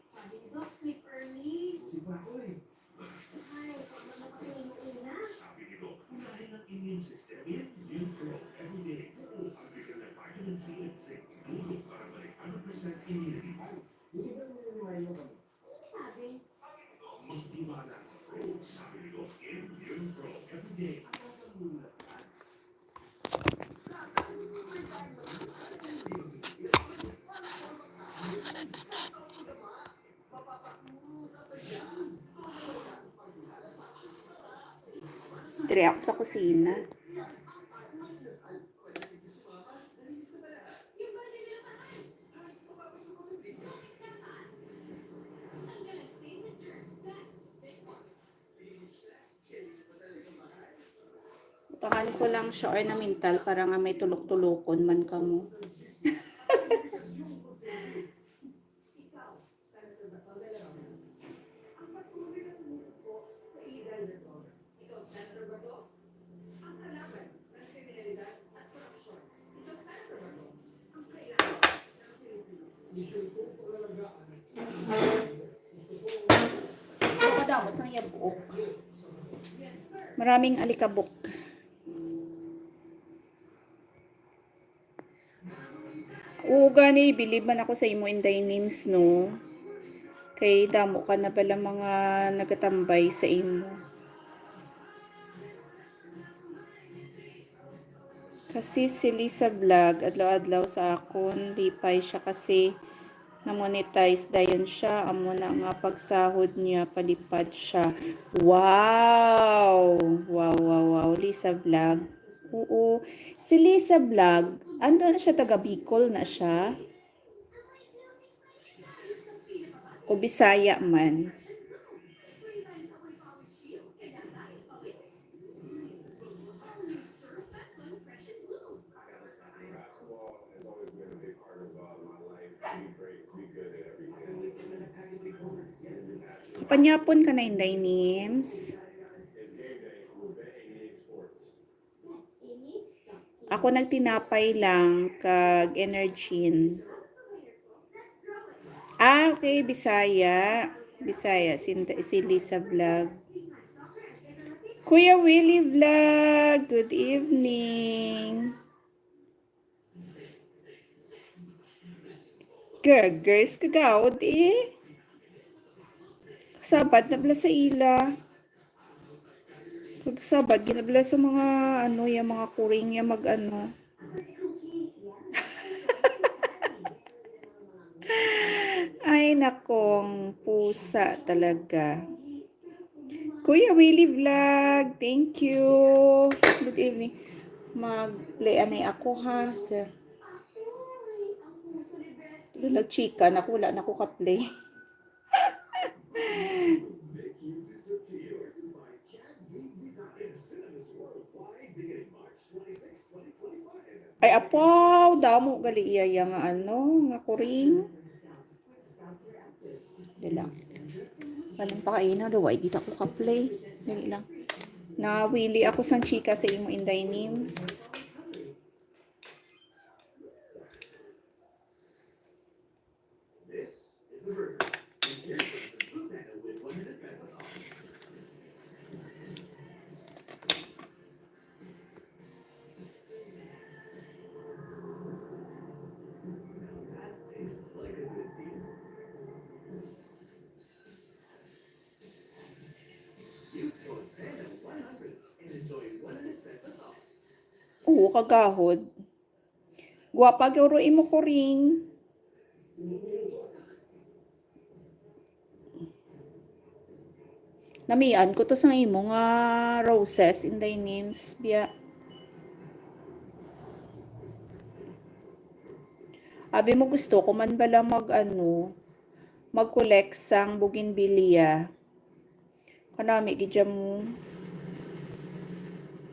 ni Doc, unahin ang immune system. Immune Pro Everyday. Oo, ang bigyan ng vitamin C and zinc. Tulong para may hundred percent immunity. Magtiwala sa Pro. Sabi ni Doc, Immune Pro Everyday. Dire ako sa kusina. Butangan ko lang siya ornamental para nga may tulok-tulokon man kamo. Kadamo sang iya buok. Maraming alikabok. Oo, gani, bilib man ako sa imo, Inday Nims, no? Kay damo ka na bala mga nagatambay sa imo. Kasi si Lisa Vlog, adlaw-adlaw sa akon, lipay siya kasi na-monetize dayon siya. Amo na nga pagsahod niya, palipad siya. Wow! Wow, wow, wow. Lisa Vlog. Oo. Si Lisa Vlog, ano na siya, taga Bicol na siya? O Bisaya man? Panyapon ka na, Inday Nims. Ako nagtinapay lang kag Energin. Ah, okay, Bisaya. Bisaya, si, si Lisa Vlog. Kuya Willie Vlog, good evening. Girl, girls, kagawad eh. Sabad na bala sa ila. Pag sabad, ginabla sa mga, ano, yung mga kuring, yung mag, ano. Ay, nakong pusa talaga. Kuya Willie Vlog, thank you. Good evening. Mag-play anay ako, ha, sir. Nagchika na ko, wala na ko ka-play. Ay, apaw, damo gali iya, iya nga ano, nga kuring. Dali lang. Walang pakaina, daw, ay, di ta ko ka-play. Dali lang. Nawili ako sang chika sa imo, Inday Nims. Oo, kagahod. Guwapa gyud imo kuring. Namian ko to sa imo nga roses, Inday Nims, biya. Abi mo, gusto ko man bala mag, ano, mag-collect sang bougainvillea. Kanami gid mo.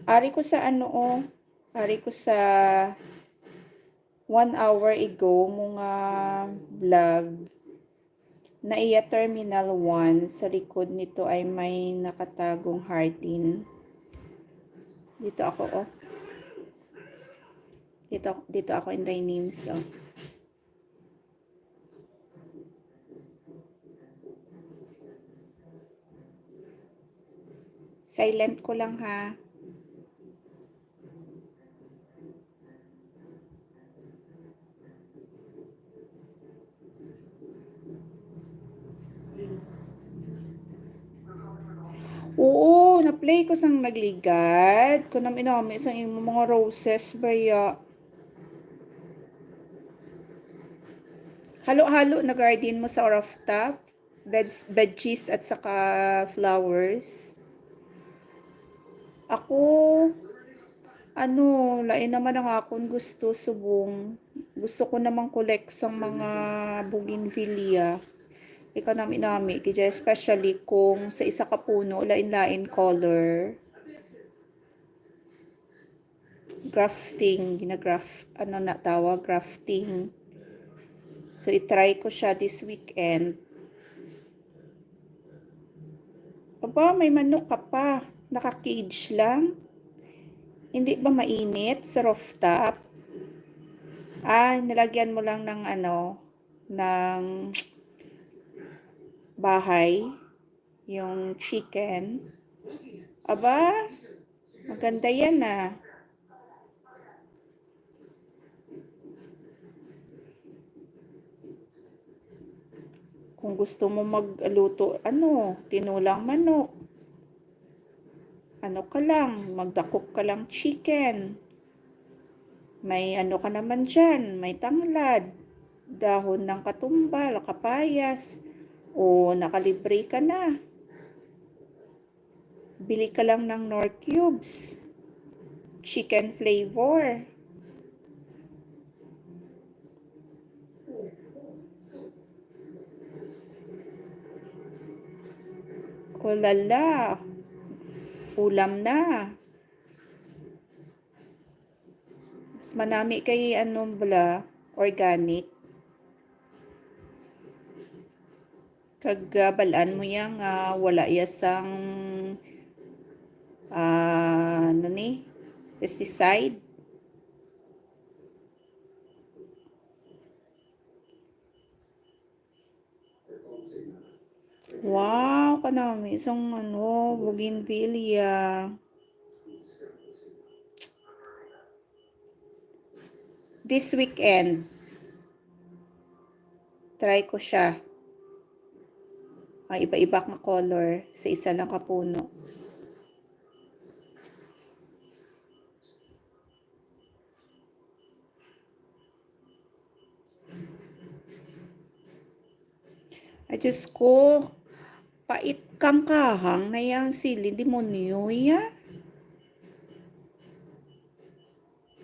Ari ko sa ano, oh. Ari ko sa one hour ago mo nga vlog. Na iya terminal one, sa likod nito ay may nakatagong hardin. Dito ako, oh. Dito, dito ako in thy names, oh. Silent ko lang, ha. Oo, na-play ko sang nagligad. Kanami-nami sang imo mga roses, baya. Halo-halo na garden mo sa rooftop. Beds, veggies at saka flowers. Ako, ano, lain naman ang akon gusto subong. Gusto ko namang collect sang mga bougainvillea. Ikanami-nami, kaya especially kung sa isa ka puno, lain-lain color. Grafting, ginagraf-, ano na tawag, grafting. So, i-try ko siya this weekend. Aba, may manok ka pa. Naka-cage lang. Hindi ba mainit sa rooftop? Ah, nilagyan mo lang ng ano, ng bahay, yung chicken. Aba, maganda yan, ah. Kung gusto mo magluto, ano, tinulang manok. Ano ka lang, magdakop ka lang chicken. May ano ka naman dyan, may tanglad, dahon ng katumbal, kapayas, o nakalibre ka na. Bili ka lang ng Knorr cubes. Chicken flavor. O lala. Ulam na. Mas manami kay ano bala, organic. Kag, ah, bal-an mo yan nga wala ya sang, ah, ano ni, pesticide. Wow, kanami sang ano, bougainvillea. This weekend, try ko siya. Ang iba-iba nga color sa isa lang ka puno. Ay, Diyos ko, pait kang kahang na yang sili, demonyo ya.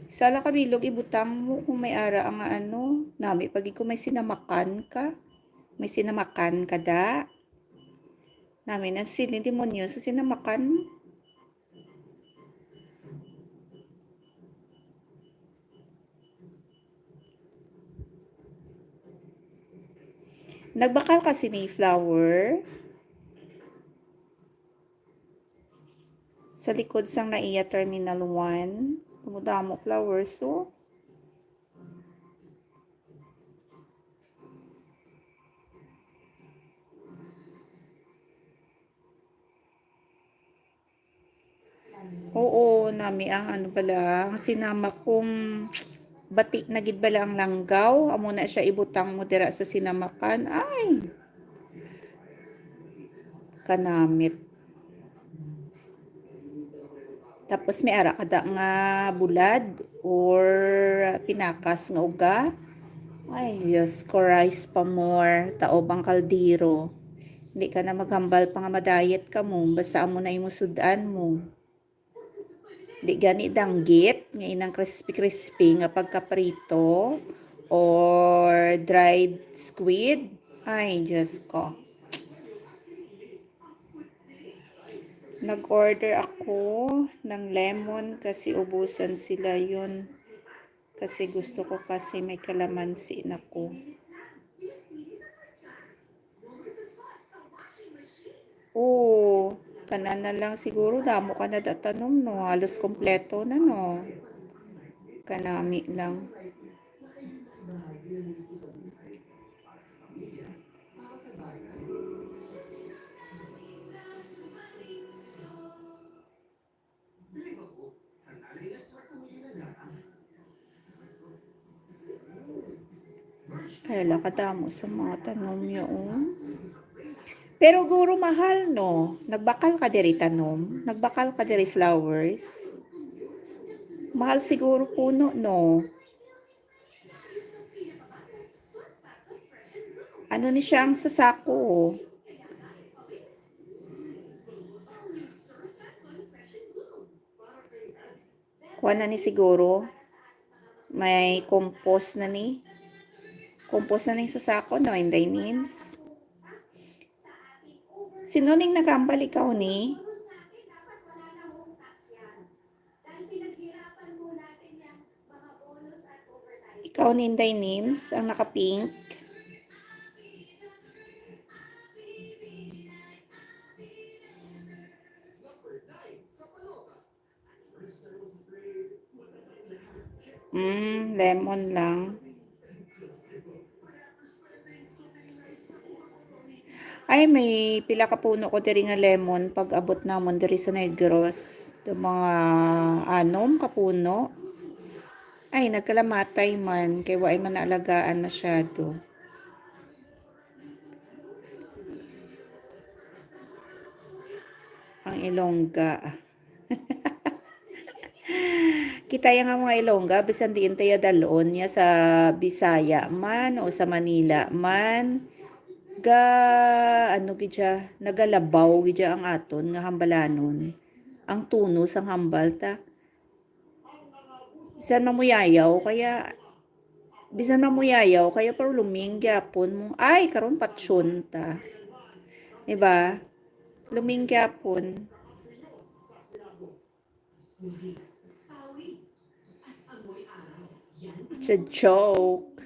Sala ka bilog, ibutang mo kung may ara nga ano. Nami pagi ko may sinamakan ka. May sinamakan ka da. Nami ng sili, demonyo sa sinamakan mo. Nagbakal ka sini flower sa likod sang naiya Terminal one. Tumudamo flowers, so. Oo, nami ang ano bala, ang sinama kong bati na gid bala ang langgaw. Amo na siya, ibutang mo dira sa sinamakan. Ay! Kanamit. Tapos may ara kada nga bulad or pinakas nga uga. Ay, Diyos ko, rice pa more, taob ang kaldero. Hindi ka na maghambal pa nga madayet ka mo, basta amo na imo sudan mo. Di gani danggit nga inang crispy-crispy nga pagkaprito or dried squid. Ay, Diyos ko. Nag-order ako ng lemon kasi ubusan sila yun. Kasi gusto ko kasi may kalamansi na ko. Oo, tanan na lang siguro, damo ka na da tanom, no? Halos kompleto na, no? Kanami lang. Ay, ala, kadamo sa mga tanom yaon. Pero guro mahal, no? Nagbakal ka diri tanom? Nagbakal ka diri flowers? Mahal siguro puno, no? Ano ni siya ang sa sako? Kuha na ni siguro. May compost na ni. Compost na ni sa sako, no? Inday Nims. Sino ning nagambal, ikaw ni? Ikaw ni, Inday Nims, ang naka-pink. Mm, lemon lang. Ay, may pila ka puno ko diri nga lemon pag abot namon diri sa Negros. Yung mga anom ka puno. Ay, nagkalamatay man. Kay waay man naalagaan masyado. Ang Ilongga. Kita ya nga mga Ilongga, bisan diin ta ya dal-on, ya sa Bisaya man o sa Manila man, ga, ano gid siya, nagalabaw gid siya ang aton nga hambalanon. Ang tono sang hambal ta. Bisan mamuyayaw, kaya, bisan mamuyayaw, kaya pero luming gyapon mo. Ay, karon patyon ta. Diba? Luming gyapon. It's a joke.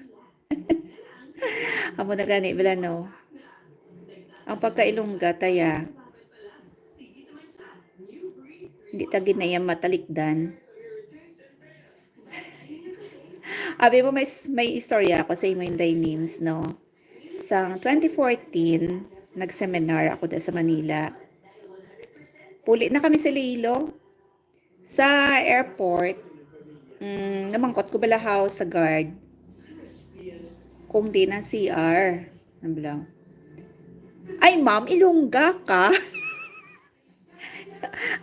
Amo na gani, bala, no? Ang pagka-Ilongga, taya. Hindi ta gid na iya matalikdan. Abi mo, may, may istorya ako sa imo, Inday Nims, no? Sang twenty fourteen, nag-seminar ako da sa Manila. Puli na kami sa Iloilo. Sa airport, mm, namangkot ko bala haw sa guard kung diin ang C R. Ano bala? Ay, ma'am, Ilongga ka?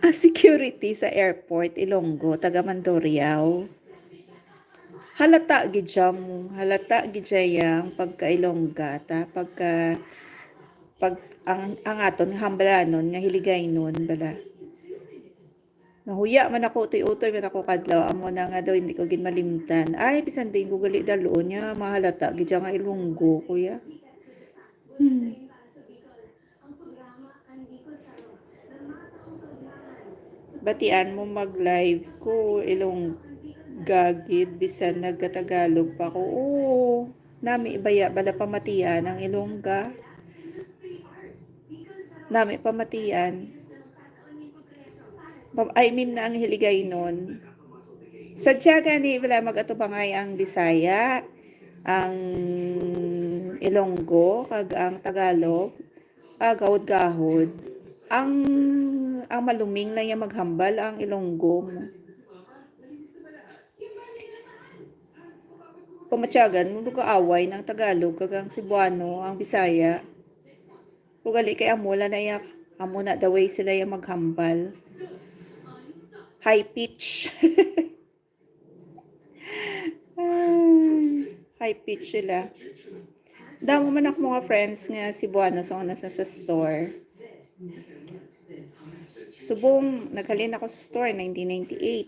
Ang security sa airport, Ilonggo, taga Mandurriao. Halata gid siya mo. Halata gid siya yang pagka-Ilongga, ta? Pagka, pag, ang, ang aton nga hambalanon, nga Hiligaynon, bala. Nahuya man ako, utoy-utoy man ako kadlaw. Amo na nga daw, hindi ko gid malimtan. Ay, bisan diin ko gali dal-on niya, mahalata gid siya nga Ilonggo, kuya. Hmm. Batian mo mag-live ko, Ilongga gid, bisan nagatagalog pa ko. Oo, nami baya bala pamatian ang Ilongga. Nami pamatian. Pa-, I mean, ang Hiligaynon. Sadya gani bala mag-atubangay ang Bisaya, ang Ilonggo, kag ang Tagalog. Ah, gahod-gahod. Ang, ang maluming lang yang maghambal, ang Ilonggo mo. Pamatyagan mo, nagaaway ng Tagalog kag ang Cebuano, ang Bisaya. Ugali kay amo lang na iya, amo na the way sila yang maghambal. High pitch. Ay, high pitch sila. Damo man ako mga friends nga Cebuano sa una sa, sa store. Subong, naghalin ako sa store, nineteen ninety-eight.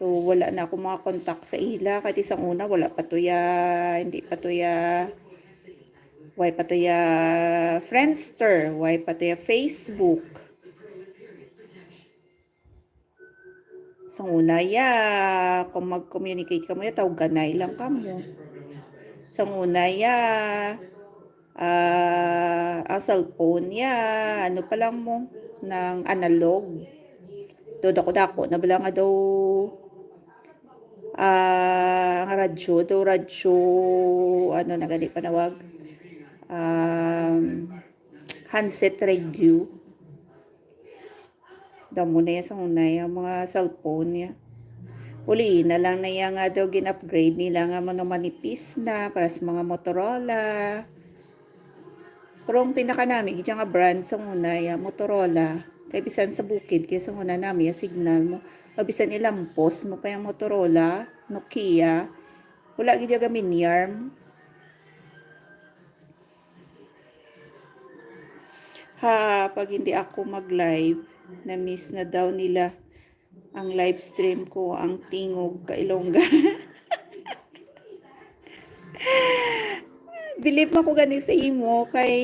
So, wala na ako mga contact sa ila. Kay sang una, wala pa to ya, hindi pa to ya, way pa to ya Friendster, way pa to ya Facebook. Sang una ya, kung mag-communicate kamo ya, tawganay lang kamo. Sang una ya, ah, ang cellphone ya, ano pa lang mo, nang analog. Do dako-dako na bala nga daw, ah, ang radyo, daw radyo, ano na gani panawag? Um, handset radio. Damo na ya sang una ya mga cellphone ya. Uli na lang na ya nga daw gin-upgrade nila nga mga manipis na para sa mga Motorola. Pero ang pinakanami gid nga brand sang una ya Motorola. Kay bisan sa bukid, kay sang una nami ya signal mo. O bisan ilampos mo pa ya Motorola, Nokia. Wala gid ya gaminiarm. Ha, pag hindi ako mag-live, na-miss na daw nila ang live stream ko, ang tingog ka Ilongga. Believe man ko gani sa imo kay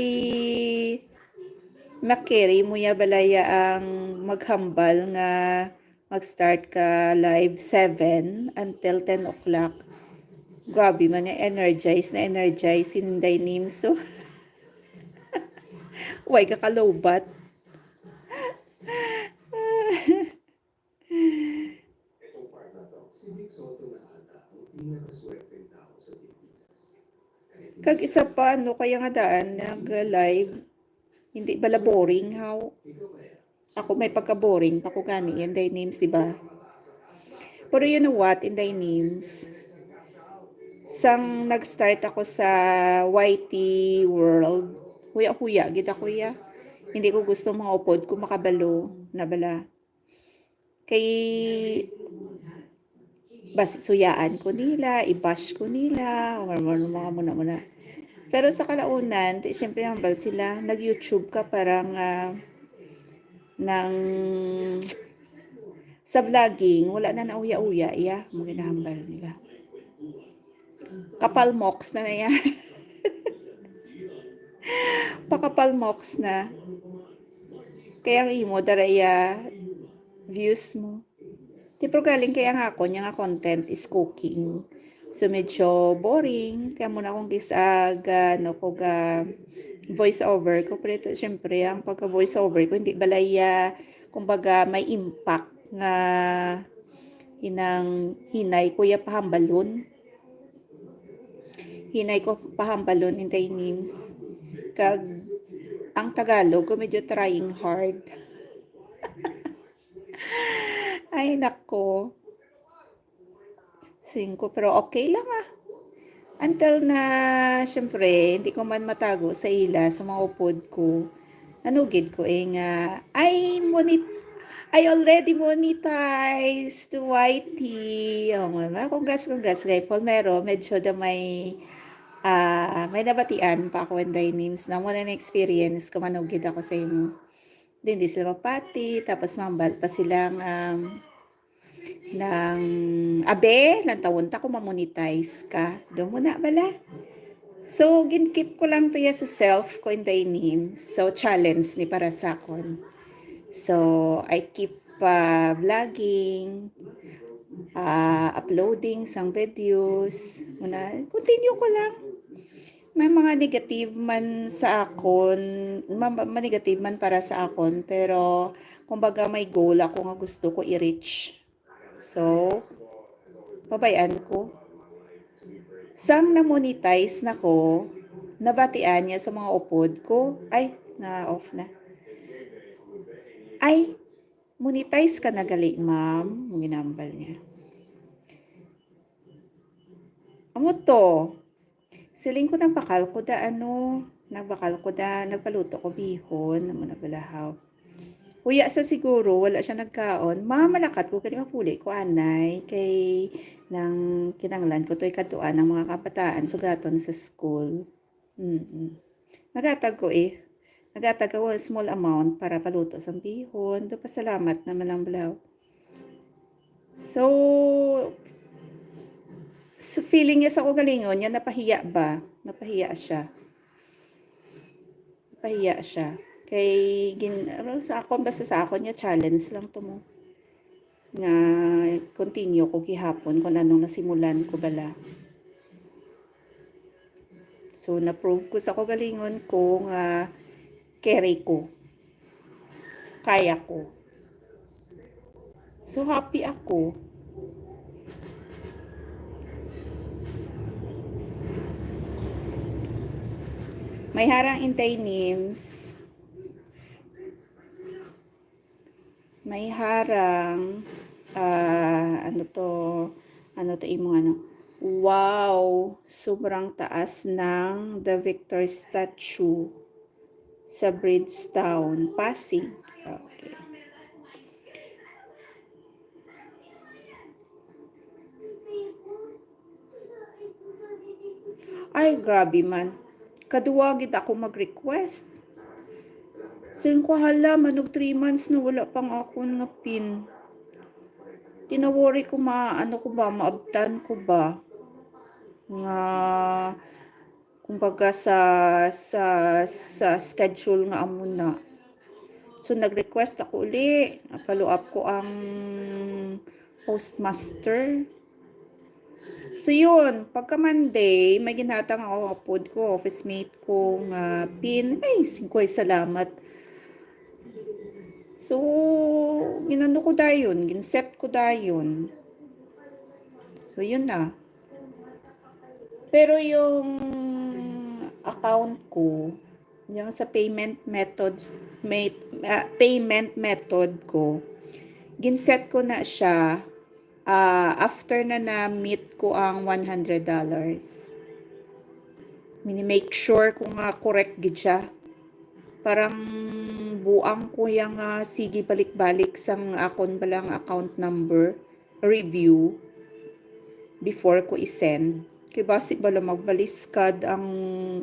makiri mo ya balaya ang maghambal nga mag-start ka live seven until ten o'clock. Grabe man ya, energize na energize si Inday Nimso. Way ka kalobat. Kag isa pa, ano kaya nga daan nag-live? Hindi bala boring, how? Ako may pagka-boring pa ko gani, yan day names, di ba? Pero you know what, Inday Nims? Sang nag-start ako sa Y T world, huya-huya gid ako, ya. Hindi ko gusto mga upod ko makabalo na bala. Kay basi suyaan ko nila, i-bash ko nila, or mga, mga muna-muna. Pero sa kalaunan, ti, syempre, hambal sila, nag-YouTube ka para nga nang sa vlogging, wala na nauya-uya, iya, mo ginahambal nila. Kapalmoks na na iya. Pakapalmoks na. Kaya ang imo, dara iya, views mo. Di, pero galing kaya nga ako, niya nga content is cooking. So, medyo boring. Kaya muna akong gis-, ah, ga, ano ko, ga voice over ko. Pero ito, syempre, ang pagka voice over ko, hindi balaya, kumbaga, may impact nga inang hinay ko ya pahambalon. Hinay ko pahambalon, Inday Nims. Kag ang Tagalog ko medyo trying hard. Ay, nako. Singko, pero okay lang, ah. Until na, syempre, hindi ko man matago sa ila, sa mga upod ko. Nanugid ko, eh, nga, "I monit-, I already monetized to Y T." Oh, nga, congrats, congrats kay Paul Mero. Medyo da may, ah, may nabatian pa ako, Inday Nims, na mo na na-experience ko, manugid ako sa imo. Din di sila mapati, tapos mambal pa silang, um, nang, "Abe, lantawon ta kung mamonetize ka." Do mo na bala. So, gin-keep ko lang to ya sa self ko, Inday Nims. So, challenge ni para sa akon. So, I keep, uh, vlogging, uh, uploading sang videos. Muna, continue ko lang. May mga negative man sa akon, ma-, ma-, negative man para sa akon, pero kumbaga may goal ako nga gusto ko i-reach. So, pabay-an ko. Sang na-monetize na ko, nabatian niya sa mga upod ko. Ay, na-off na. Ay, monetize ka na gali, ma'am. Ang ginambal niya. Amo to. Siling ko, nagbakal ko da, ano, nagbakal ko da, nagpaluto ko bihon, amo na balahaw. Uya sa siguro, wala siya nagkaon. Mamalakat ko, kani mapuli ko, anay, kay nang kinanglan ko to, ikatuan ang mga kabataan, sugaton sa school. Mm-mm. Nagatag ko, eh. Nagatag ko small amount para paluto sa bihon. Do, pasalamat naman ang balahaw. So, sa feeling niya sa kaugalingon niya, napahiya ba? Napahiya siya. Napahiya siya. Kay, gin, ano, sa akon, basta sa akon niya, challenge lang to mo. Nga, continue ko gihapon kung anong nasimulan ko bala. So, na-prove ko sa kaugalingon ko nga carry ko. Kaya ko. So, happy ako. May harang intay names. May harang, ah, ano to, ano to imong ano, wow, sobrang taas ng The Victor Statue sa Bridgetown, Pasig. Okay. Ay, grabe man. Kaduwa gid ako mag-request. Siling ko, "Hala, manog three months na wala pang akon nga pin." Tinawari ko, ma-, ano ko ba, maabtan ko ba? Nga, kumbaga, sa, sa, sa schedule nga amo na. So, nag-request ako uli. Follow up ko ang postmaster. So, yun. Pagka Monday, may ginhatag ako, apod ko, office mate ko nga pin. Ay, singkoy salamat. So, ginano ko dayon, ginset ko dayon. So, yun na. Pero yung account ko, yung sa payment methods, may, ah, payment method ko, ginset ko na siya, ah, after na na-meet ko ang one hundred dollars. Mini-make sure ko nga correct gid siya. Parang buang ko yang, ah, sige balik-balik sang akon balang account number, review before ko i-send. Kay basi bala magbaliskad ang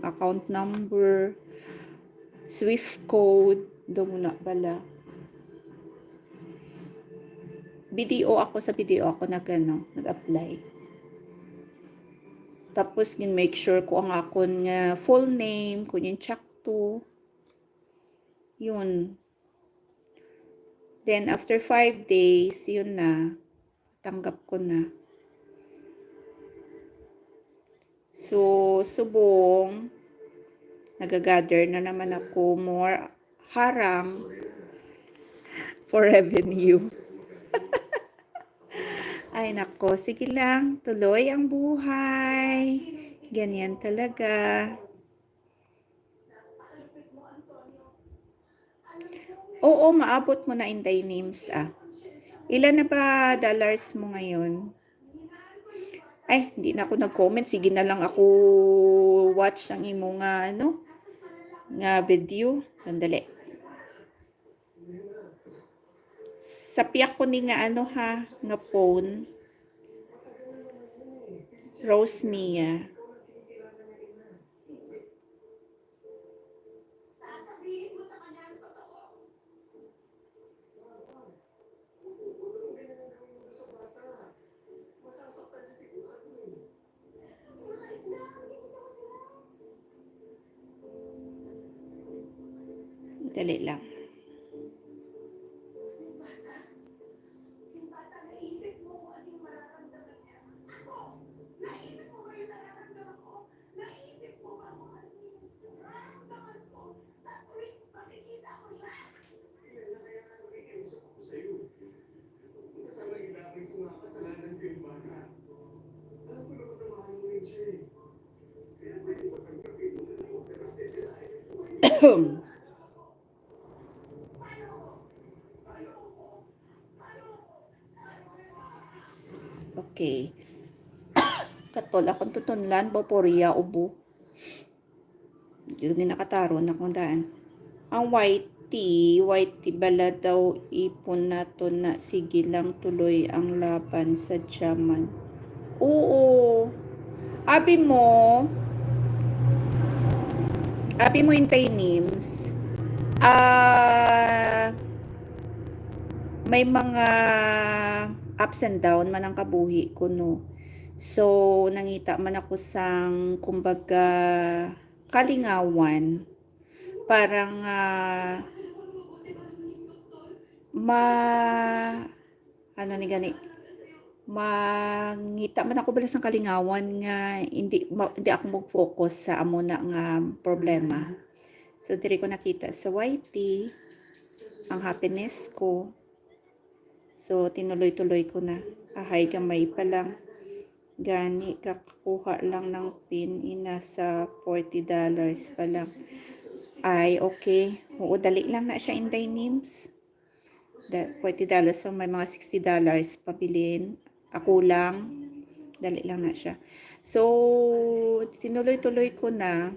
account number, swift code, daw mo na bala. B D O ako, sa B D O ako nag, ano, nag-apply. Tapos, gin-make sure ko ang akon nga full name, kung yung tsakto. Yun. Then, after five days, yun na. Tanggap ko na. So, subong, nagagather na naman ako more harang for revenue. Ay, nako. Sige lang. Tuloy ang buhay. Ganyan talaga. Oo, maabot mo na, Inday Names, ah. Ilan na ba dollars mo ngayon? Ay, hindi na ako nag-comment. Sige na lang ako watch ang imo nga, ano, nga video. Sandali. Sa piyak ko ni nga, ano, ha, nga phone. Rose Mia. Dali lang. Okay. Katol akong tutunlan, Boporia, ubo. Yun nga nakataron akong daan. Ang white tea, white tea bala daw ipon nato na sige lang tuloy ang laban sa Jaman. Oo. Abi mo, abi mo, Intay Nims, ah, may mga ups and down man ang kabuhi ko, no. So, nangita man ako sang, kumbaga, kalingawan. Parang, ah, ma-, ano ni gani? Mangita man ako bala sang kalingawan nga hindi ma-, hindi ako mag-focus sa amo na nga problema. So, diri ko nakita sa Y T ang happiness ko. So, tinuloy-tuloy ko na. Ahay, gamay pa lang. Gani, kakakuha lang ng pin, ina, sa forty dollars pa lang. Ay, okay. Oo, dali lang na siya, Inday Nims. Da-, forty dollars, so may mga sixty dollars pabilin. Ako lang. Dali lang na siya. So, tinuloy-tuloy ko na.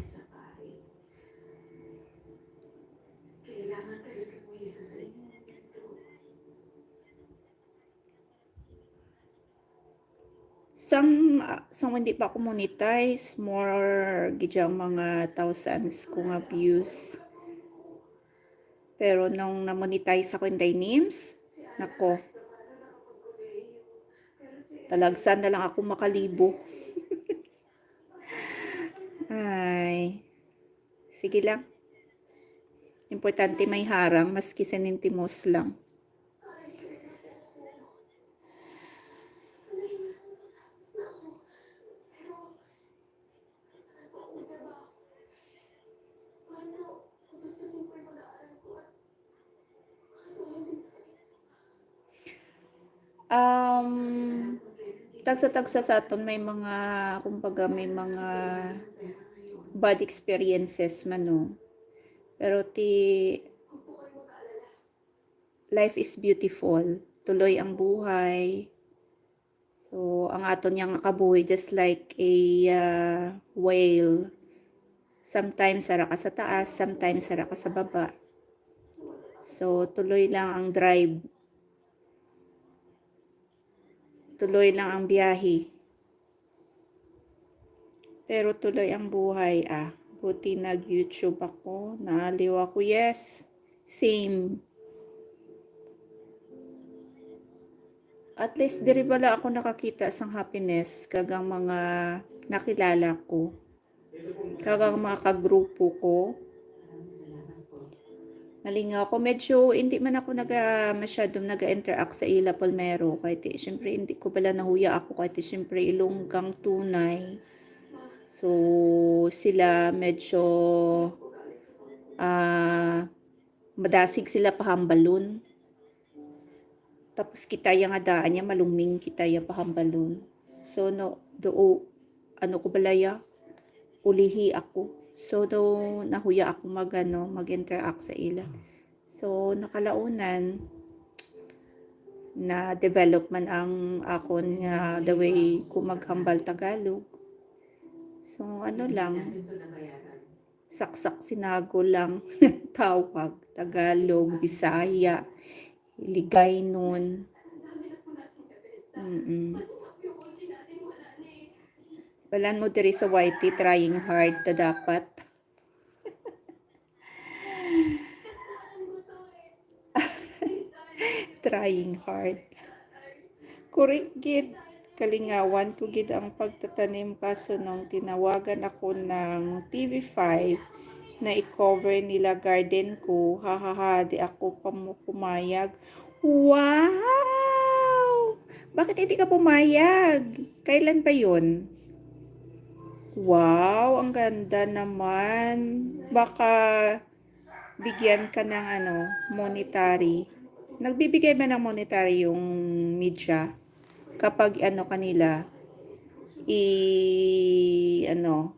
Sang, ah, sang hindi pa ako monetize, more gid ang mga thousands ko nga views. Pero nung na-monetize ako, Inday Nims, nako, talagsa na lang ako makalibo. Ay, sige lang. Importante may harang, maski sentimos lang. Um, tagsa-tagsa sa aton may mga, kumbaga, may mga bad experiences man, no? Pero ti, life is beautiful. Tuloy ang buhay. So, ang aton nga kabuhi just like a, ah, whale. Sometimes ara ka sa taas, sometimes ara ka sa baba. So, tuloy lang ang drive. Tuloy lang ang biyahe. Pero tuloy ang buhay, ah. Buti nag-YouTube ako, naaliw ako. Yes, same. At least, diri bala ako nakakita sang happiness kag ang mga nakilala ko, kag ang mga kagrupo ko. Nalingaw ako. Medyo hindi man ako naga-, masyadong naga-interact sa ila, Palmero. Kay ti, syempre, hindi ko bala nahuya ako. Kay ti, syempre, Ilonggang tunay. So, sila medyo, ah, madasig sila pahambalon. Tapos kita ya nga daan ya, maluming kita ya pahambalon. So, no, do, ano ko bala ya, ulihi ako. So, do, nahuya ako mag, ano, mag-interact sa ila. So, nakalaunan, na-develop man ang akon nga the way ko maghambal Tagalog. So, ano lang, saksak sinago lang tawag, Tagalog, Bisaya, Hiligaynon. Mm-mm. Balan mo diri sa Y T, trying hard ta dapat. Trying hard. Correct gid. Kalingawan ko gid ang pagtatanim, kaso nung tinawagan ako ng T V five na i-cover nila garden ko, ha, ha, ha, di ako pa mo pumayag. Wow! Bakit hindi ka pumayag? Kailan ba yun? Wow, ang ganda naman. Baka bigyan ka ng, ano, monetary. Nagbibigay ba ng monetary yung media kapag, ano, kanila, i-, ano,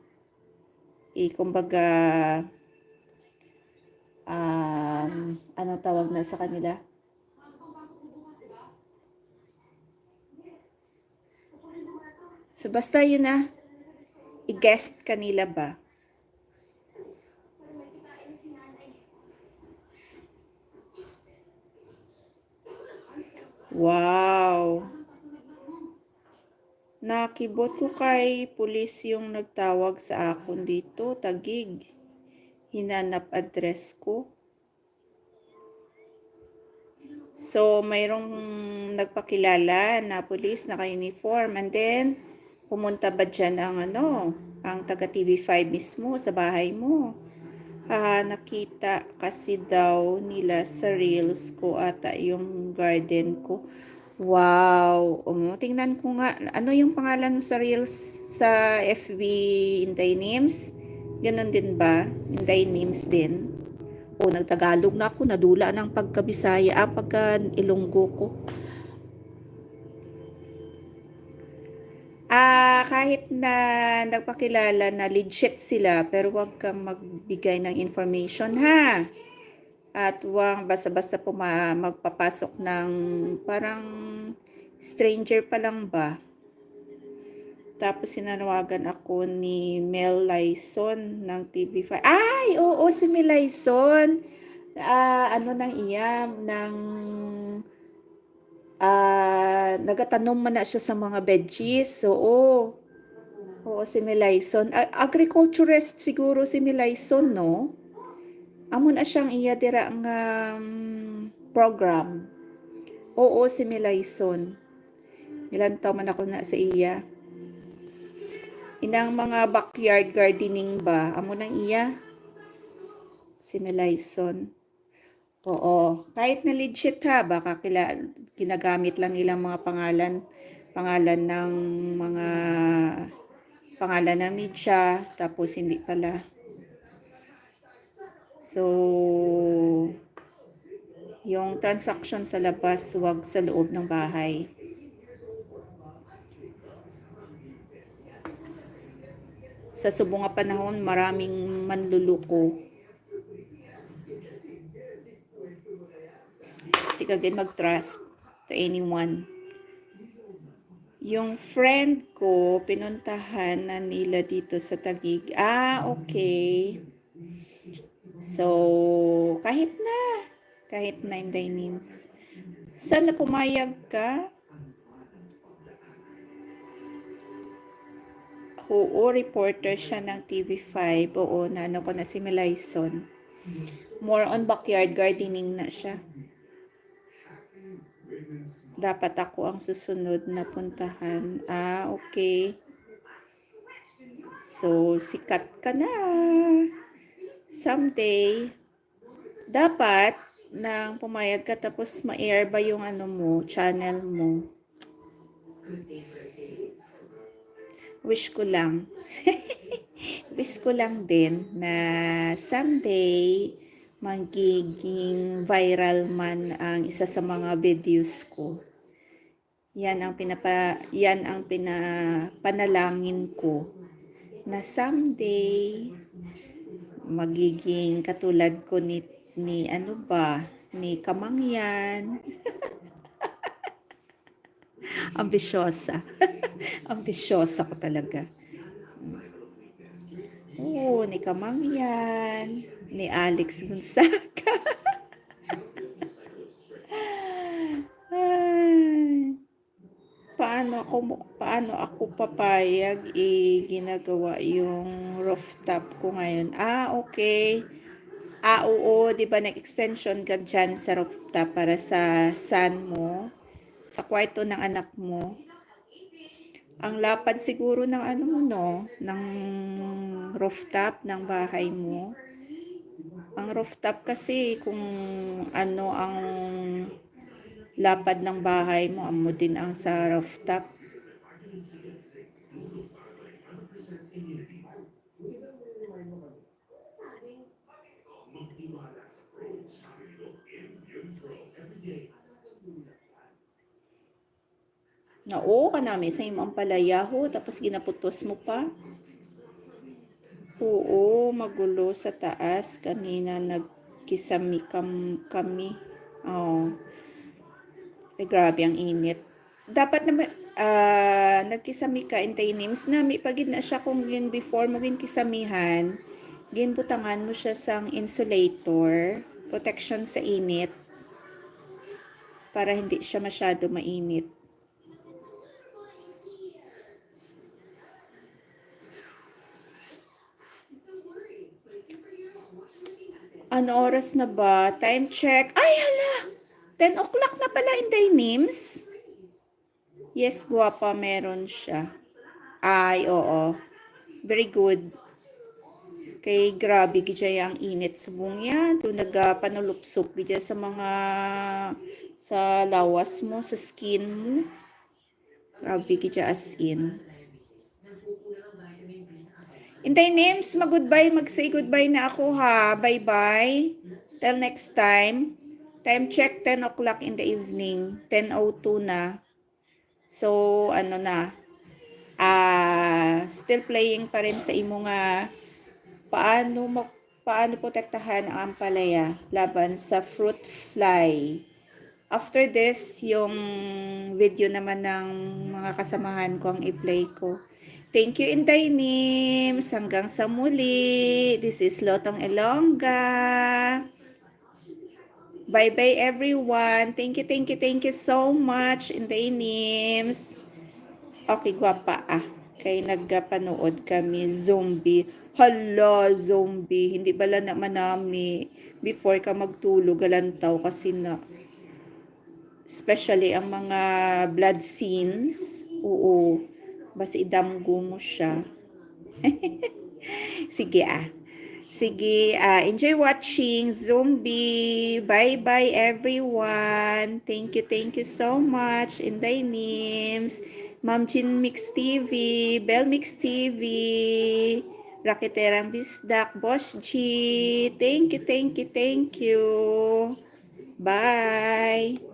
i-, kumbaga, um, ano tawag na sa kanila? So, basta yun na, i-guest kanila ba? Wow. Nakibot ko kay pulis yung nagtawag sa akon dito, Taguig. Hinanap address ko. So, mayroong nagpakilala na pulis, naka-uniform. And then, pumunta ba dyan ang, ano, ang taga T V five mismo sa bahay mo? Ah, nakita kasi daw nila sa reels ko ata yung garden ko. Wow! Um, tingnan ko nga, ano yung pangalan mo sa reels sa F B, Inday Nims? Ganun din ba? Inday Nims din? O, nagtagalog na ako, nadula ng pagkabisaya, ang pagka-Ilonggo ko. Ah, kahit na nagpakilala na legit sila, pero wag kang magbigay ng information, ha? At wag basta-basta puma-, magpapasok ng parang stranger pa lang ba? Tapos sinanawagan ako ni Mel Lyson ng T V five. Ay, oo, si Mel Lyson. Ah, ano nang iya, ng, ah, nagatanom man na siya sa mga veggies. Oo. Oo, si Mel Lyson. A-, agriculturist siguro si Mel Lyson, no? Amo na siyang iya dira nga, mm, program. Oo, si Mel Lyson. Nilantaw man ako na sa iya. Inang mga backyard gardening ba? Amo nang iya. Si Mel Lyson. Oo. Kahit na legit ha, baka kila, ginagamit lang nilang mga pangalan, pangalan ng mga, pangalan ng media, tapos hindi pala. So, yung transaction sa labas, wag sa loob ng bahay. Sa subong nga panahon, maraming manluluko. Di ka gid mag-trust to anyone. Yung friend ko, pinuntahan na nila dito sa Taguig. Ah, okay. So, kahit na, kahit na, Inday Nims. Sana pumayag ka. Oo, reporter siya ng T V five. Oo, naano ko na si Mel Lyson. More on backyard gardening na siya. Dapat ako ang susunod na puntahan. Ah, okay. So, sikat ka na. Someday, dapat nang pumayag ka tapos ma-air ba yung ano mo, channel mo. Wish ko lang. Wish ko lang din na someday magiging viral man ang isa sa mga videos ko. Yan ang pinapa-, yan ang pinapanalangin ko, na someday magiging katulad ko ni, ni ano ba, ni Kamangyan. Ambisyosa. Ambisyosa ko talaga. Oo, ni Kamangyan, ni Alex Gonzaga. Ay. Paano ako mo-, paano ako papayag, eh, ginagawa yung rooftop ko ngayon? Ah, okay. Ah, oo, di ba nag-extension ka dyan sa rooftop para sa son mo, sa kwarto ng anak mo? Ang lapad siguro ng ano mo, no? Ng rooftop ng bahay mo. Ang rooftop kasi, kung ano ang lapad ng bahay mo, amo din ang sa rooftop. Nao ka nami sa imong palayaho, tapos ginaputos mo pa. Oo, magulo sa taas. Kanina nagkisami kam-, kami. Oh. Eh, grabe ang init. Dapat na, ah, nagkisami ka, Inday Nims, nami pa gid na siya kung gin before mo gin kisamihan, ginbutangan mo siya sang insulator, protection sa init, para hindi siya masyado mainit. Ano oras na ba? Time check. Ay, hala! Ten o'clock na pala, Inday Nims. Yes, guwapa, meron siya. Ay, oo. Very good. Kay grabe gid siya ang init subong yan. Kung nagapanulupsok gid siya sa mga, sa lawas mo, sa skin mo. Grabe gid siya as in. Inday Nims, mag-goodbye, mag-say goodbye na ako ha. Bye-bye. Till next time. Time check, ten o'clock in the evening. Ten oh two na. So, ano na, ah, still playing pa rin sa imo nga paano mo, paano protektahan ang ampalaya laban sa fruit fly. After this, yung video naman ng mga kasamahan ko ang i-play ko. Thank you, Inday Nims. Hanggang sa muli. This is Lotong Elonga. Bye-bye, everyone. Thank you, thank you, thank you so much, Inday Nims. Okay, guwapa ah. Kay nagapanood kami, zombie. Hala, zombie. Hindi bala na manami. Before ka magtulog, galantaw kasi na. Especially ang mga blood scenes. Oo. Basta idamgo mo siya. Sige ah. Sige, ah, enjoy watching, zombie. Bye-bye, everyone. Thank you, thank you so much, Inday Nims, Ma'am Jean Mix T V, Bell Mix T V, Raketerang Bisdak, Boss G. Thank you, thank you, thank you. Bye.